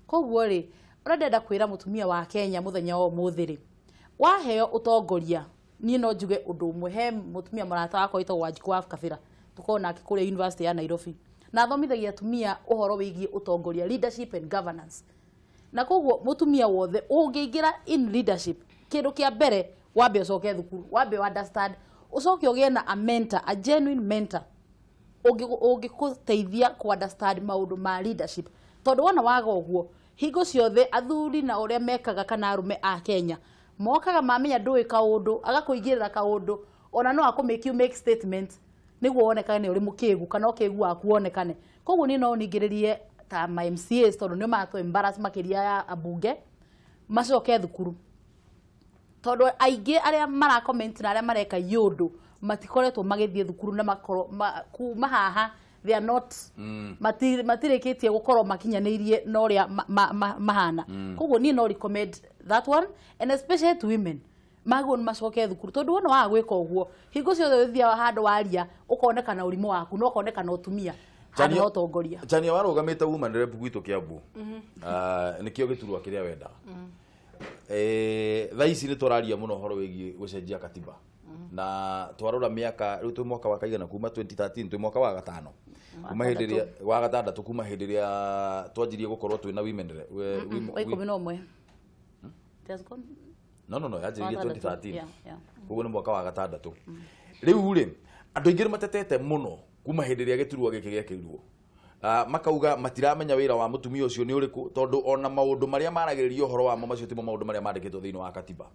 Koguo rĩ, ũrĩa ndĩrenda kwĩra mũtumia wa Kenya mũthenya wa ũmũthĩ rĩ, waheo ũtongoria, niĩ no njuge ũndũ ũmwe. He mũtumia mũrata wakwa wĩtagwo Wanjikũ wa Kabĩra, tũkoragwo nake kũrĩa University ya Nairobi, na athomithagia atumia ũhoro wĩgiĩ ũtongoria, leadership and governance. Na koguo mũtumia wothe ũngĩingĩra in leadership, kĩndũ kĩa mbere wambe ũcoke thukuru, wambe understand, ũcoke ũgĩe na a mentor, a genuine mentor ũngĩgũteithia kũ understand maũndũ ma leadership. Tondũ wona waga ũguo, hingo ciothe athuri na ũrĩa mekaga kana arũme a Kenya mokaga mamenya ndũĩ kaũndũ, agakũigĩrĩra kaũndũ, ona no akũ make you make statement nĩguo wonekane ũrĩ mũkĩgu kana ũkĩgu waku wonekane. Koguo niĩ no ningĩrĩrie ta ma MCAs tondũ nĩo maratũ embarrass makĩria ya ambunge, macoke thukuru. Tondũ aingĩ arĩa mara comment na arĩa mareka iũndũ matikoretwo magĩthiĩ thukuru na makorwo kuma haha they are not matirĩkĩtie gũkorwo makinyanĩirie na ũrĩa mahana. Koguo niĩ no recommend that one, and especially to women magwo nĩ macoke thukuru tondũ wona waga gwĩka ũguo hingo ciothe ũthiaga handũ waria ũkonekana ũrimũ waku na ũkonekana ũtumia handũ ha ũtongoria. Chania warũgamĩte woman rep gwitũ Kiambu, nĩkĩo gĩturwa kĩrĩa wendaga. Thaa ici nĩ tũraria mũno ũhoro wĩgiĩ gũcenjia katiba na twarora mĩaka rĩu twĩ mwaka wa kaigana kuma 2013 twĩ mwaka wa gatano kuma hĩndĩ ĩrĩa wa gatandatũ kuma hĩndĩ ĩrĩa twanjirie gũkorwo twĩna women rep wa 11. It has gone. No yanjĩrĩirie 2013. Koguo nĩ mwaka wa gatandatũ. Rĩu rĩ andũ aingĩ nĩmatetete mũno kuma hĩndĩ ĩrĩa gĩturwa gĩkĩ gĩekĩrirwo. Makauga matiramenya wĩra wa mũtumia ũcio nĩ ũrĩkũ tondũ ona maũndũ marĩa maragĩrĩria ũhoro wamo macio timo maũndũ marĩa mandĩkĩtwo thĩinĩ wa katiba.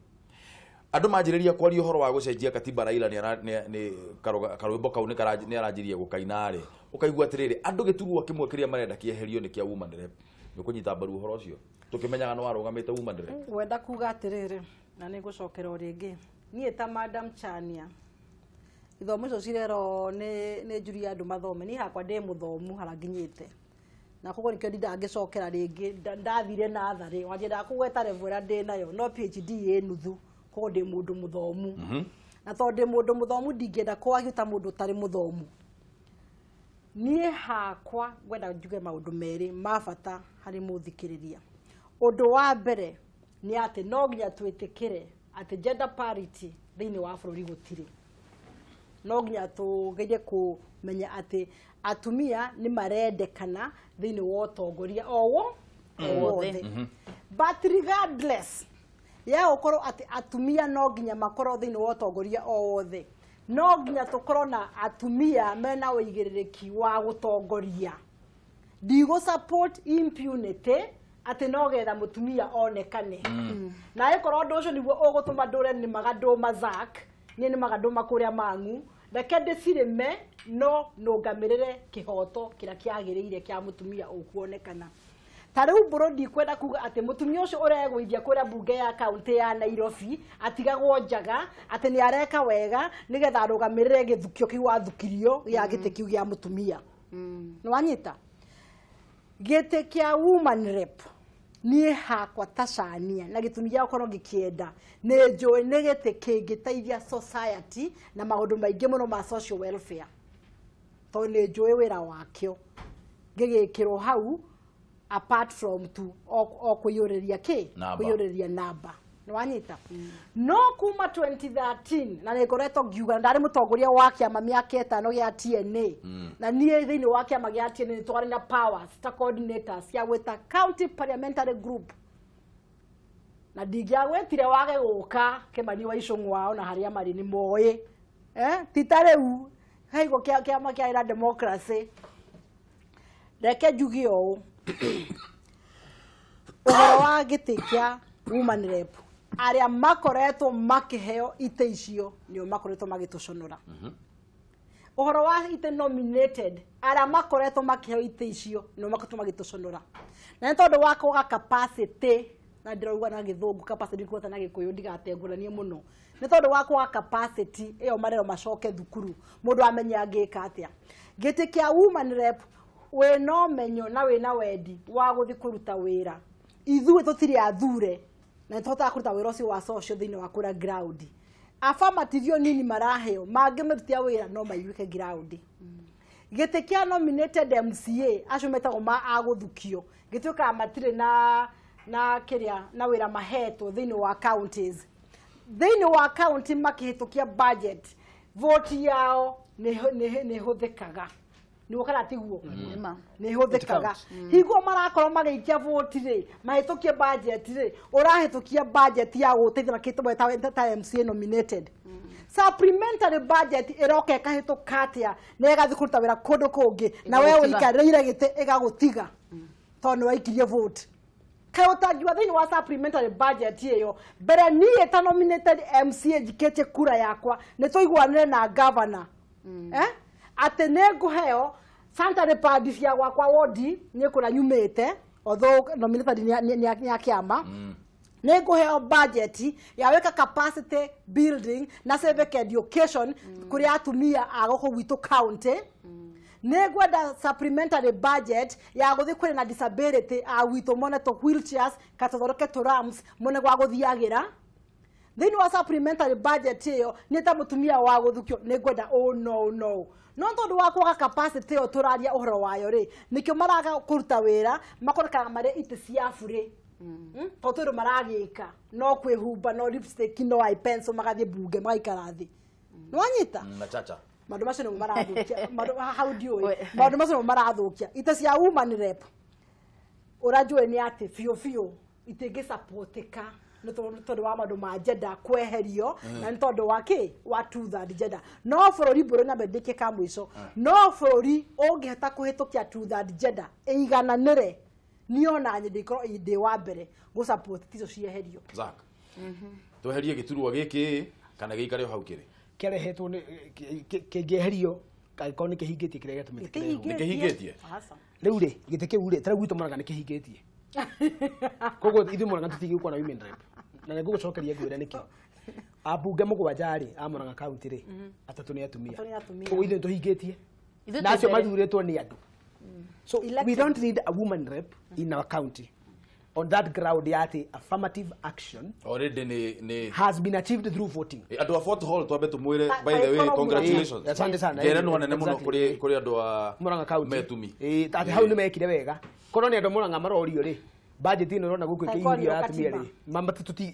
Andũ manjĩrĩria kwaria ũhoro wa gũcenjia katiba Raila nĩ karwĩmbo kau nĩ aranjirie gũkaina rĩ ũkaigua atĩrĩrĩ andũ gĩturwa kĩmwe kĩrĩa marenda kĩeherio nĩ kĩa woman rep. Nĩ ũkũnyita mbaru ũhoro ũcio tũkĩmenyaga nĩ warũgamĩte woman rep. Ngwenda kuga atĩrĩrĩ na nĩ ngũcokera o rĩngĩ niĩ ta Madam Chania ithomo icio cirero nĩ njuri andũ mathome niĩ hakwa ndĩ mũthomu harĩa nginyĩte na koguo nĩkĩo ndindaga ngĩcokera rĩngĩ ndathire natharĩ wanjendaga kũgweta level ĩrĩa ndĩ nayo no PhD ĩ nuthu koguo ndĩ mũndũ mũthomu na tondũ ndĩ mũndũ mũthomu ndingĩenda kwagio ta mũndũ ũtarĩ mũthomu. Niĩ hakwa ngwenda njuge maũndũ merĩ ma bata harĩ mũthikĩrĩria. Ũndũ wa mbere nĩ atĩ no nginya twĩtĩkĩre atĩ gender parity thĩinĩ wa bũrũri gũtirĩ. No nginya tũgerie kũmenya atĩ atumia nĩ marendekana thĩinĩ wa ũtongoria o wothe. But regardless ya gũkorwo atĩ atumia no nginya makorwo thĩinĩ wa ũtongoria o wothe, no nginya tũkorwo na atumia mena ũigĩrĩrĩki wa gũtongoria. Ndigũ support impunity atĩ no getha mũtumia onekane. Na ĩkorwo ũndũ ũcio nĩguo ũgũtũma ndũre nĩmaga ndũma Zack, niĩ nĩmaga ndũma kũrĩa Mang'u, reke ndĩcirĩme no nũngamĩrĩre kĩhoto kĩrĩa kĩagĩrĩire kĩa mũtumia ũkuonekana. Ta rĩu mbũrũ ndikwenda kuga atĩ mũtumia ũcio ũregũithia kũrĩa mbunge ya kaũntĩ ya Nairobi atigagwo njaga atĩ nĩ areka wega nĩgetha arũgamĩrĩre gĩthukio kĩu athukirio gĩa gĩtĩ kĩu gĩa mũtumia. Nĩ wanyita? Gĩtĩ kĩa woman rep niĩ hakwa ta Chania na gĩtũmi gĩa gũkorwo ngĩkĩenda nĩ njũĩ nĩ gĩtĩ kĩngĩteithia society na maũndũ maingĩ mũno ma social welfare tondũ nĩ njũĩ wĩra wakĩo ngĩgĩkĩrwo hau apart from tu o kũiyũrĩria kĩ kũiyũrĩria namba. Nĩ wanyita? No kuma 2013 na nĩ ngoretwo ngiuga ndarĩ mũtongoria wa kĩama mĩaka ĩtano gĩa TNA na niĩ thĩinĩ wa kĩama gĩa TNA nĩ twarĩ na powers ta coordinators cia gwĩta county parliamentary group na ndingĩagwĩtire wage gũka Kĩmani wa Icũng'wa ona harĩa marĩ nĩ moĩ ti ta rĩu haigo kĩama kĩa ĩra democracy. Reke njuge ũũ ũhoro wa gĩtĩ kĩa woman rep arĩa makoretwo makĩheo itĩ icio nĩo makoretwo magĩtũconora. Ũhoro wa itĩ nominated arĩa makoretwo makĩheo itĩ icio nĩo makoretwo magĩtũconora. Na nĩ tondũ wa kwaga capacity na ndĩrauga na gĩthũngũ capacity ndikuota na gĩkũyũ ndigatengũranie mũno. Nĩ tondũ wa kwaga capacity ĩyo marero macoke thukuru mũndũ amenye angĩka atĩa. Gĩtĩ kĩa woman rep wĩna ũmenyo na wĩna wendi wa gũthiĩ kũruta wĩra. Ithuĩ tũtirĩ athure na nĩtũhotaga kũruta wĩra ũcio wa social thĩinĩ wa kũrĩa ground. Affirmative nini maraheo mangĩmĩrutia wĩra no maiguĩke ground. Gĩtĩ kĩa nominated MCA acio metagwo ma agũthukio gĩtuĩkaga matirĩ na kĩrĩa na wĩra mahetwo thĩinĩ wa counties. Thĩinĩ wa county makĩhĩtũkia budget vote yao nĩ hũthĩkaga. Nĩguo kana tiguo? Nĩ hũthĩkaga. Hingo marakorwo magĩikia vote rĩ mahĩtũkie budget rĩ ũrahĩtũkia budget ya gũteithia na kĩtũ ta MCA nominated. Supplementary budget ĩroka ĩkahĩtũka atĩa na ĩgathiĩ kũruta wĩra kũndũ kũngĩ na we ũikarĩire gĩtĩ ĩgagũtiga tondũ nĩ waikirie vote. Kaĩ ũtangiuga thĩinĩ wa supplementary budget ĩyo mbere niĩ ta nominated MCA njikĩtie kura yakwa nĩ tũiguanĩre na governor atĩ nĩ ngũheo sanitary pad cia gwakwa wodi nĩ kũrĩa nyumĩte although nominated nĩ a kĩama nĩ ngũheo budget ya gwĩka capacity building na civic education kũrĩ atumia a gũkũ gwitũ county. Nĩ ngwenda supplementary budget ya gũthiĩ kũrĩ na disability a gwitũ mone tũ wheelchairs kana tũthondeke tũ ramps mone gwa gũthiagĩra. Thĩinĩ wa supplementary budget ĩyo nĩ ta mũtumia wa gũthukio nĩ ngwenda ũũ no no no tondũ wa kwaga capacity ĩyo tũraria ũhoro wayo rĩ nĩkĩo maraga kũruta wĩra makonekaga marĩ itĩ cia burĩ tondũ maragĩka no kwĩhumba no lipstick no eye pencil magathiĩ mbunge magaikara thĩ. Nĩ wanyita? Na chacha maũndũ macio nĩmo marathũkia hau ndiũĩ maũndũ macio nĩmo marathũkia itĩ cia woman rep ũrĩa njũĩ nĩ atĩ biũ biũ itingĩsupportĩka nĩ tondũ wa maũndũ ma gender kweherio na nĩ tondũ wa kĩ wa two-third gender. No bũrũri mbũrũ na mbendĩke ka mũico, no bũrũri ũngĩhota kũhĩtũkia two-third gender ĩigananĩre, niĩ ona ndĩkorwo ndĩ wa mbere gũ-support icio cieherio. Zack, tweherie gĩturwa gĩkĩ kana gĩikare o hau kĩrĩ? Kĩarehetwo nĩ kĩngĩeherio angĩkorwo nĩ kĩhingĩtie kĩrĩa gĩatũmĩte kĩrehwo. Nĩ kĩhingĩtie? Rĩu rĩ, gĩtĩ kĩu rĩ, ta rĩu gwitũ Murang'a nĩ kĩhingĩtie. Koguo ithuĩ Murang'a tũtingĩgĩkorwo na women rep. Na nĩngũgũcokeria ngwĩre nĩkĩ. Ambunge 7 rĩ, a Murang'a county rĩ, 3 nĩ atumia. Koguo ithuĩ nĩtũhingĩtie. Na acio mathurĩtwo nĩ andũ. So we don't need a woman rep in our county. On that ground, yati affirmative action already ni has been achieved through voting. Andũ a Fort Hall twambe tumwire, by the way, congratulations. Asante sana. Ngerenwa nene mũno kuri andũ a Murang'a county. Metumi. Atĩ hau nĩ mekire wega. Korwo nĩ andũ Murang'a marorio rĩ, budget ĩno ũrona gũkũ ĩkĩihũrio ya atumia rĩ, mama ithuĩ ti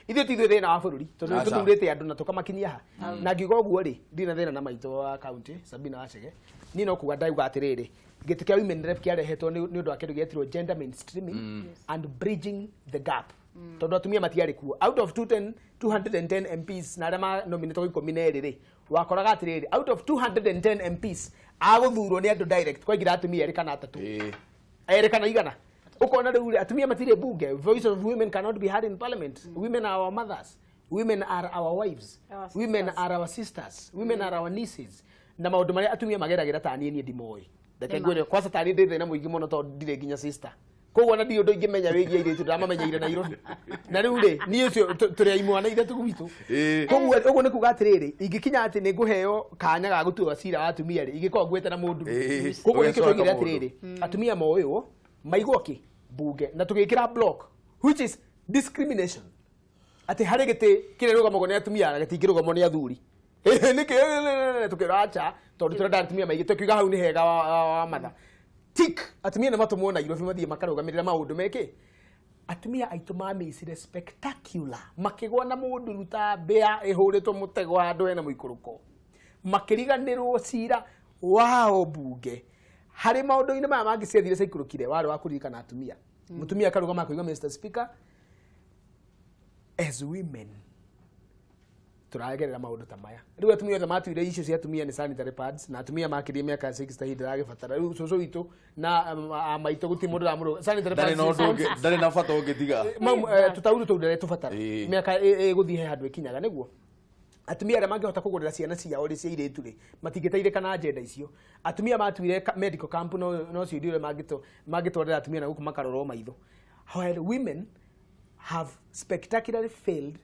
ithuĩ thĩna wa bũrũri, tondũ tũthurĩte andũ na tũkamakinyia ha. Na ngiuga ũguo rĩ, ndirĩ na thĩna na maitũ wa county Sabina Wachege. Niĩ no kuga ndauga atĩrĩrĩ, gĩtĩ kĩa women rep kĩarehetwo nĩ ũndũ wa kĩndũ gĩetirwo gender mainstreaming and bridging the gap. Tondũ atumia matiarĩ kuo. Out of 210 MPs na arĩa manominĩtwo 12 rĩ, wakoraga atĩrĩrĩ, out of 210 MPs agũthurwo nĩ andũ direct kwaingĩra atumia erĩ kana atatũ, erĩ kana igana. Ũkona rĩu atumia matirĩ bunge. Voice of women cannot be heard in parliament. Women are our mothers, women are our wives, women are our sisters, women are our nieces. Na maũndũ marĩa atumia mageragĩra ta niĩ niĩ ndimoĩ. Reke ngwĩre kwanza tarĩ ndĩ thĩna mũingĩ mũno tondũ ndirĩ nginya sister. Koguo ona ndirĩ ũndũ ingĩmenya wĩgiĩ airĩtu, ndamamenyeire Nairobi. Na rĩu rĩ, niĩ ũcio tũrĩ a imwana ithatũ gwitũ. Koguo ũguo nĩ kuga atĩrĩrĩ, ingĩkinya atĩ nĩ ngũheo kanya ga gũtua cira wa atumia rĩ, ingĩkorwo ngwĩte na mũndũ. Koguo nĩkĩo twaugire atĩrĩrĩ, atumia moĩwo maigwo kĩ bunge na tũgĩkĩra block, which is discrimination. Atĩ harĩ gĩtĩ kĩrĩa rũgamagwo nĩ atumia na gĩtingĩrũgamwo nĩ athuri. Nĩkĩ tũkĩra acha tondũ tũrenda atumia maingĩ, tũkiuga hau nĩ hega wa matha. Tik atumia nĩ matũmwo Nairobi mathiĩ makarũgamĩrĩra maũndũ mekĩ. Atumia aitũ mamĩcire spectacular, makĩgwa na mũndũ ruta mbĩa ĩhũrĩtwo mũtego handũ hena mũikũrũko, makĩriganĩrwo cira wao bunge. Harĩ maũndũ-inĩ maya mangĩ ciathire ciaikũrũkire, warĩ wa kũririkana atumia. Mũtumia akarũgama akauga, Mr. Speaker, as women tũragerera maũndũ ta maya. Rĩu atumia othe matuire icio cia atumia nĩ sanitary pads, na atumia makĩria mĩaka 60 hĩndĩ ĩragĩbatara. Rĩu cũcũ witũ na maitũ gũtirĩ mũndũ ũramũrũga. Sanitary pads ndarĩ na bata ũngĩtiga. Tũtaurũ tũu ndarĩ tũbatara. Mĩaka ĩgũthiĩ he handũ ĩkinyaga nĩguo. Atumia arĩa mangĩhota kũgũrĩra ciana ciao rĩ cia airĩtu rĩ, matingĩteithĩka na agenda icio. Atumia matuire medical camp no cio irio mangĩtwarĩra atumia na gũkũ makarorwo maitho. While women have spectacularly failed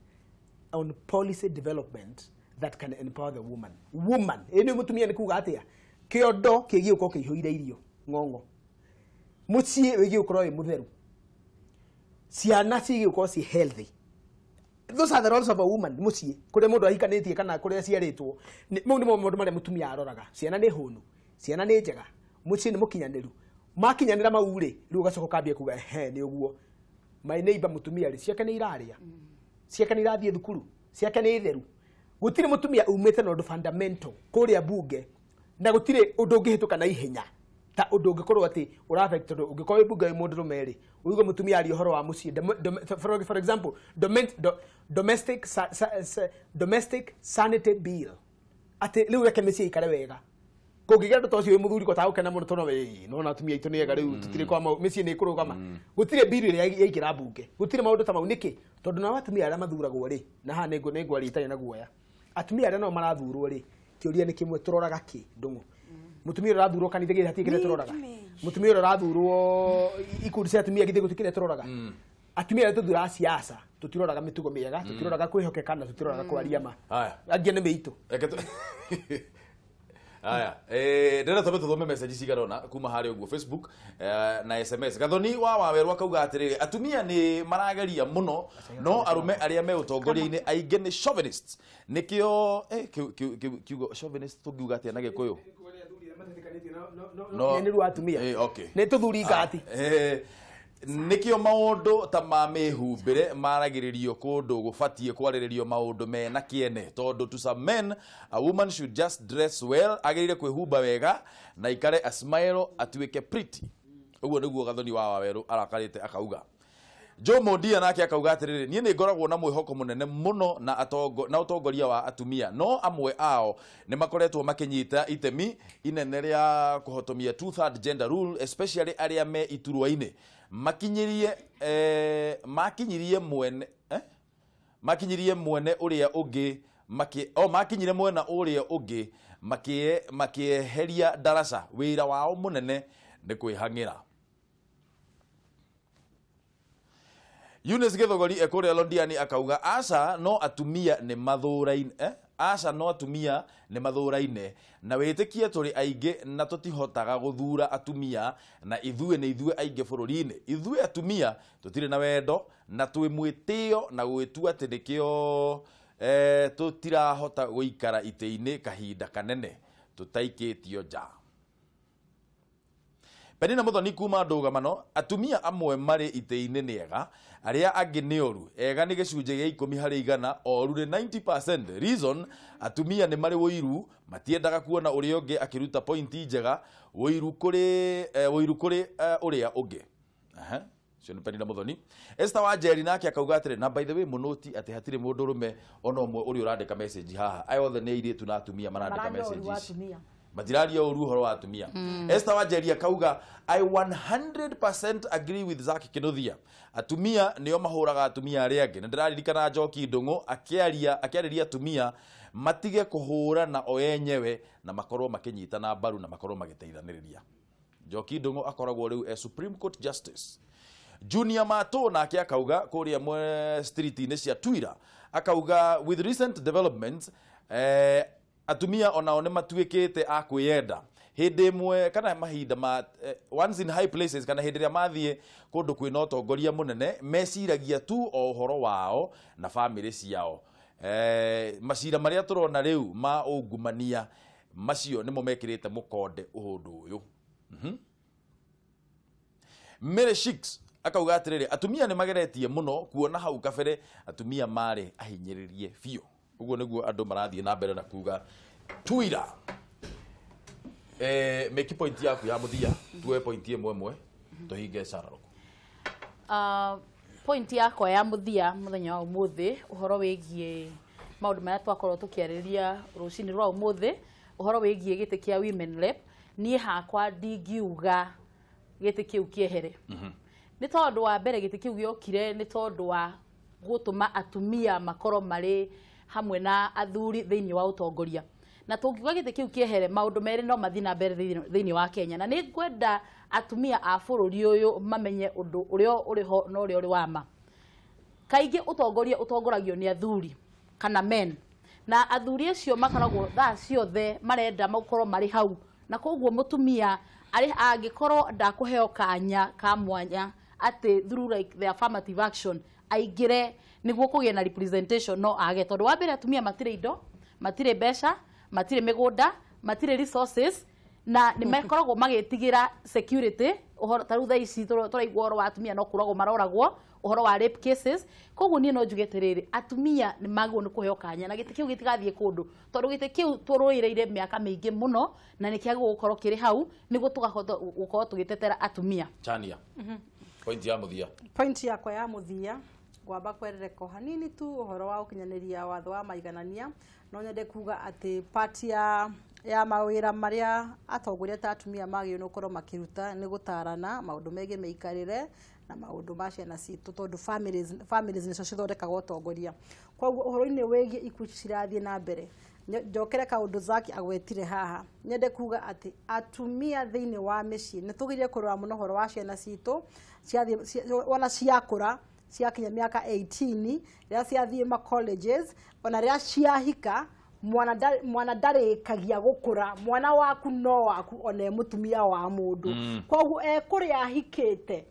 on policy development that can empower the woman. Woman, ĩno mũtumia nĩ kuga atĩa? Kĩondo kĩgiĩ gũkorwo kĩihũire irio ng'ong'o. Mũciĩ wĩgiĩ gũkorwo wĩ mũtheru. Ciana cigiĩ gũkorwo ciĩ healthy. Those are the roles of a woman. Mũciĩ kũrĩa mũndũ ahikanĩtie kana kũrĩa aciarĩtwo. Mau nĩmo maũndũ marĩa mũtumia aroraga. Ciana nĩ hũnu, ciana nĩ njega, mũciĩ nĩ mũkinyanĩru. Makinyanĩra mau rĩ, rĩu ũgacoka ũkambia kuga ehe nĩ ũguo. My neighbor mũtumia rĩ, ciake nĩ irarĩa, ciake nĩ irathiĩ thukuru, ciake nĩ theru. Gũtirĩ mũtumia umĩte na ũndũ fundamental kũrĩa bunge, na gũtirĩ ũndũ ũngĩhĩtũka na ihenya ta ũndũ ũngĩkorwo atĩ ũra-affect, tondũ ũngĩkorwo wĩ bunge wĩ mũndũrũme rĩ, ũigue mũtumia aria ũhoro wa mũciĩ. For example, domestic sanity bill, atĩ rĩu reke mĩciĩ ĩikare wega. Kũngĩgĩa ũndũ ta ũcio wĩ mũthuri ko tagũkena mũno tondũ we nona atumia aitũ nĩ ega rĩu tũtirĩ kwa mĩciĩ nĩ ĩkũrũgama. Gũtirĩ bill ĩrĩa yaingĩra bunge, gũtirĩ maũndũ ta mau. Nĩkĩ? Tondũ nao atumia arĩa mathuragwo rĩ, na haha nĩ ngwaria itarĩ na guoya, atumia arĩa nao marathurwo rĩ, kĩũria nĩ kĩmwe, tũroraga kĩ ndũng'ũ? Mũtumia ũrĩa ũrathurwo kanitha githĩ hatirĩ kĩrĩa tũroraga? Mũtumia ũrĩa ũrathurwo ikundi cia atumia githĩ gũtirĩ kĩrĩa tũroraga? Atumia arĩa tũthuraga siasa tũtiroraga mĩtugo mĩega, tũtiroraga kwĩhokeka na tũtiroraga kwaria ma. Angĩ nĩ mĩitũ. Aya, ndĩrenda twambe tũthome message cigana ũna kuma harĩa ũguo Facebook na SMS. Gathoni wa Wawerũ akauga atĩrĩrĩ, atumia nĩ marageria mũno no arũme arĩa me ũtongoria-inĩ aingĩ nĩ chauvinists. Nĩkĩo kiugo chauvinist tũngiuga atĩa na Gĩkũyũ? No nĩ atumia. Nĩ tũthuri ngati. Nĩkĩo maũndũ ta ma mĩhumbĩre maragĩrĩrio kũndũ gũbatiĩ kwarĩrĩrio maũndũ mena kĩene, tondũ to some men a woman should just dress well, agĩrĩire kwĩhumba wega na ikare a smile atuĩke pretty. Ũguo nĩguo Gathoni wa Wawerũ arakarĩte akauga. Joe Mondia nake akauga atiriri nie ni ngoragwo na mwihoko munene muno na atongo na utongoria wa atumia no amwe ao ni makoretwo makinyita itemi inene ria kuhotomia 2/3 gender rule especially aria me iturwa-ini makinyirie makinyirie mwene makinyirie mwene uria ungi makinyire mwena uria ungi makieheria darasa wira wao munene ni kwihangira. Eunice Githogori ekuria Londiani akauga aca no atumia ni mathuraine aca no atumia ni mathuraine na witikie turi aingi na tutihotaga guthura atumia na ithuĩ ni ithuĩ aingi bururi-ini ithuĩ atumia tutire na wendo na twi mwitio na gwitua ati nikio tutirahota guikara ite-ini kahinda kanene tutaikitio nja. Penina Muthoni kuma ndũgamano atumia amwe marĩ itĩ-inĩ nĩ ega arĩa angĩ nĩ oru ega nĩ gĩcunjĩ gĩa 10 harĩ igana oru nĩ 90%. Reason atumia nĩ marĩ ũiru matiendaga kuona ũrĩa ũngĩ akĩruta pointi njega ũiru kũrĩ ũrĩa ũngĩ. Ũcio nĩ Penina Muthoni. Esther Wanjeri nake akauga atĩrĩ na by the way mũnũti atĩ hatirĩ mũndũ ũrũme ona ũmwe ũrĩa ũrandĩka message haha aya othe nĩ airĩtu na atumia marandĩka message ici matiraria ũru ũhoro wa atumia. Esther Wanjeri akauga I 100% agree with Zack Kinuthia atumia nĩo mahũraga atumia arĩa angĩ na ndĩraririkana Njoki Ndung'u akĩarĩria atumia matige kũhũrana o enyewe na makorwo makĩnyitana mbaru na makorwo magĩteithanĩrĩria. Njoki Ndung'u akoragwo rĩu e Supreme Court Justice. Junior Mato nake akauga kũrĩa mwe street-inĩ cia Twira akauga with recent developments atumia onao nĩ matuĩkĩte a kwĩyenda hĩndĩ ĩmwe kana mahinda ma once in high places kana hĩndĩ ĩrĩa mathiĩ kũndũ kwĩna ũtongoria mũnene meciragia tu o ũhoro wao na bamĩrĩ ciao. Macira marĩa tũrona rĩu ma ungumania macio nĩmo mekĩrĩte mũkonde ũndũ ũyũ. Mary Shicks akauga atĩrĩrĩ atumia nĩ mageretie mũno kuona hau kabere atumia marĩ ahinyĩrĩrie biũ. Uguo niguo andu marathie na mbere na kuga Twira. Meki point yaku ya muthia tuwe point imwe mwe tuhinge cararũkũ. Point yakwa ya muthia muthenya wa umuthi uhoro wigie maundu maria twakorwo tukiarĩrĩria rucini rwa umuthi uhoro wigie gĩtĩ kĩa women rep niĩ hakwa ndingiuga gĩtĩ kĩu kĩehere. Nĩ tondũ wa mbere gĩtĩ kĩu gĩokire nĩ tondũ wa gũtũma atumia makorwo marĩ hamwe na athuri thĩinĩ wa ũtongoria na tũngiuga gĩtĩ kĩu kĩehere maũndũ merĩ no mathiĩ na mbere thĩinĩ wa Kenya na nĩ ngwenda atumia a bũrũri ũyũ mamenye ũndũ ũrĩa ũrĩ ho na ũrĩa ũrĩ wa ma. Kaingĩ ũtongoria ũtongoragio nĩ athuri kana men na athuri acio makoragwo thaa ciothe marenda makorwo marĩ hau na koguo mũtumia arĩ angĩkorwo ndakũheo kanya ka mwanya atĩ through like the affirmative action aingĩre niguo kũgĩe na representation no age tondũ wa mbere atumia matirĩ indo matirĩ mbeca matirĩ mĩgũnda matirĩ resources na nĩ makoragwo magĩtigĩra security ũhoro ta rĩu thaa ici tũraigua ũhoro wa atumia no kũragwo maroragwo ũhoro wa rape cases. Koguo niĩ no njuge atĩrĩrĩ atumia nĩ magĩrĩirwo nĩ kũheo kanya na gĩtĩ kĩu gĩtigathiĩ kũndũ tondũ gĩtĩ kĩu tũrũĩrĩire mĩaka mĩingĩ mũno na nĩ kĩagĩrĩirwo gũkorwo kĩrĩ hau nĩguo tũkahota gũkorwo tũgĩtetera atumia. Chania point ya mũthia. Point yakwa ya mũthia ngwamba kwerereka hanini tu ũhoro wa ũkinyanĩria watho wa maiganania no nyende kuga atĩ part ya mawĩra marĩa atongoria ta atumia magĩrĩirwo nĩ gũkorwo makĩruta nĩ gũtarana maũndũ megiĩ mĩikarĩre na maũndũ ma ciana citũ tondũ families nĩcio cithondekaga ũtongoria. Koguo ũhoro-inĩ wĩgiĩ ikuũ ici cirathiĩ na mbere njokere kaũndũ Zack agwetire haha nyende kuga atĩ atumia thĩinĩ wa mĩciĩ nĩ tũgĩrĩire kũrora mũno ũhoro wa ciana citũ wona ciakũra ciakinya mĩaka 18 rĩrĩa ciathiĩ ma colleges ona rĩrĩa ciahika mwana ndarĩkagia gũkũra mwana waku no waku ona e mũtumia wa mũndũ koguo ekũrĩa ahikĩte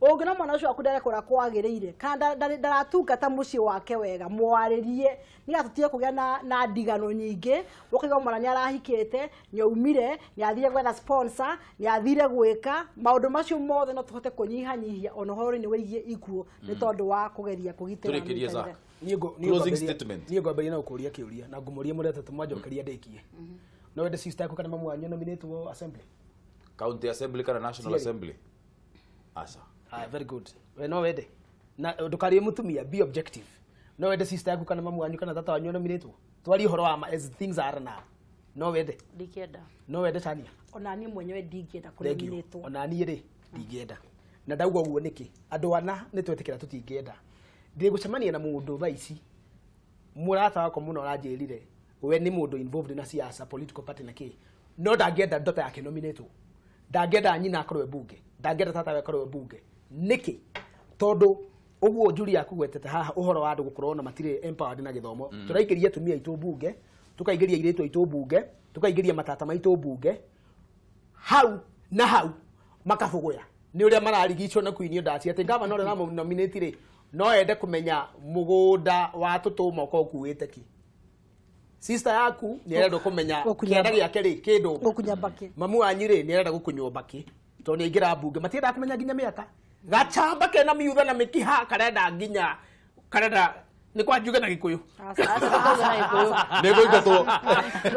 ũngĩona mwana ũcio waku ndarekũra kwagĩrĩire kana ndaratungata mũciĩ wake wega mwarĩrie nĩgetha tũtige kũgĩa na ndigano nyingĩ ũkaigua mwana nĩarahikĩte nĩaumire nĩathire gwetha sponsor nĩathire gwĩka maũndũ macio mothe no tũhote kũnyihanyihia ona ũhoro-inĩ wĩgiĩ ikuũ nĩ tondũ wa kũgeria kũgitĩra mĩikarĩre. Closing statement. Niĩ ngwambĩrĩria na gũkũria kĩũria na ngũmũrie mũrĩ atatũ mwanjokeria ndĩkie. No wende sister yaku kana mamu wanyu nominate assembly? County assembly kana national assembly? Aca. Very good. We no wende? Na ndukarie mutumia, be objective. No wende sister yaku kana mamu wanyu kana tata wanyu nominatwo. Twarie ũhoro wa ma as things are now. No wende. Ndingĩenda. No wende Tania. Ona niĩ mwenyewe ndingĩenda kũnominatwo. Ona niĩ rĩ ndingĩenda. Na ndauga ũguo nĩkĩ? Andũ ana nĩ twetĩkĩra tũtingĩenda. Ndĩgũcemania na mũndũ thaa ici mũrata wakwa mũno aranjĩrire we nĩ mũndũ involved na siasa, political party na kĩ, no ndangĩenda ndota yake nominatwo, ndangĩenda nyina akorwo e bunge, ndangĩenda tata we akorwo e bunge. Nĩkĩ? Tondũ ũguo Julia akũgwetete haha ũhoro wa andũ gũkorwo na matirĩ empowered na gĩthomo. Tũraingĩria atumia aitũ bunge, tũkaingĩria airĩtu aitũ bunge, tũkaingĩria matata maitũ bunge, hau na hau makabũgũya nĩ ũrĩa mararigicwo na kuinio ndaci atĩ gavana ũrĩa ũramũnominate rĩ no ende kũmenya mũgũnda wa tũtũma ũkorwo ũkuĩte kĩ. Sister yaku nĩ arenda kũmenya kĩanda gĩake rĩ kĩndũ gũkunya mbakĩ, mamu wanyu rĩ nĩ arenda gũkunywo mbakĩ tondũ nĩ aingĩra mbunge matiendaga kũmenya nginya mĩaka. Gacamba kena miutha na mĩkiha karenda nginya karenda nĩ kwa njuge na Gĩkũyũ nĩ ngũingatwo.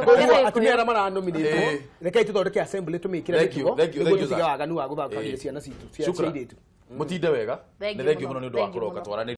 Koguo atumia arĩa maranominatwo rekei tũthondeke assembly tũmĩkĩre mĩtugo nĩguo tũtige waganu wa gũthakagia ciana citũ cia airĩtu. Mũtinde wega. Nĩ thengiũ mũno nĩ ũndũ wa kũroka twaranĩrie.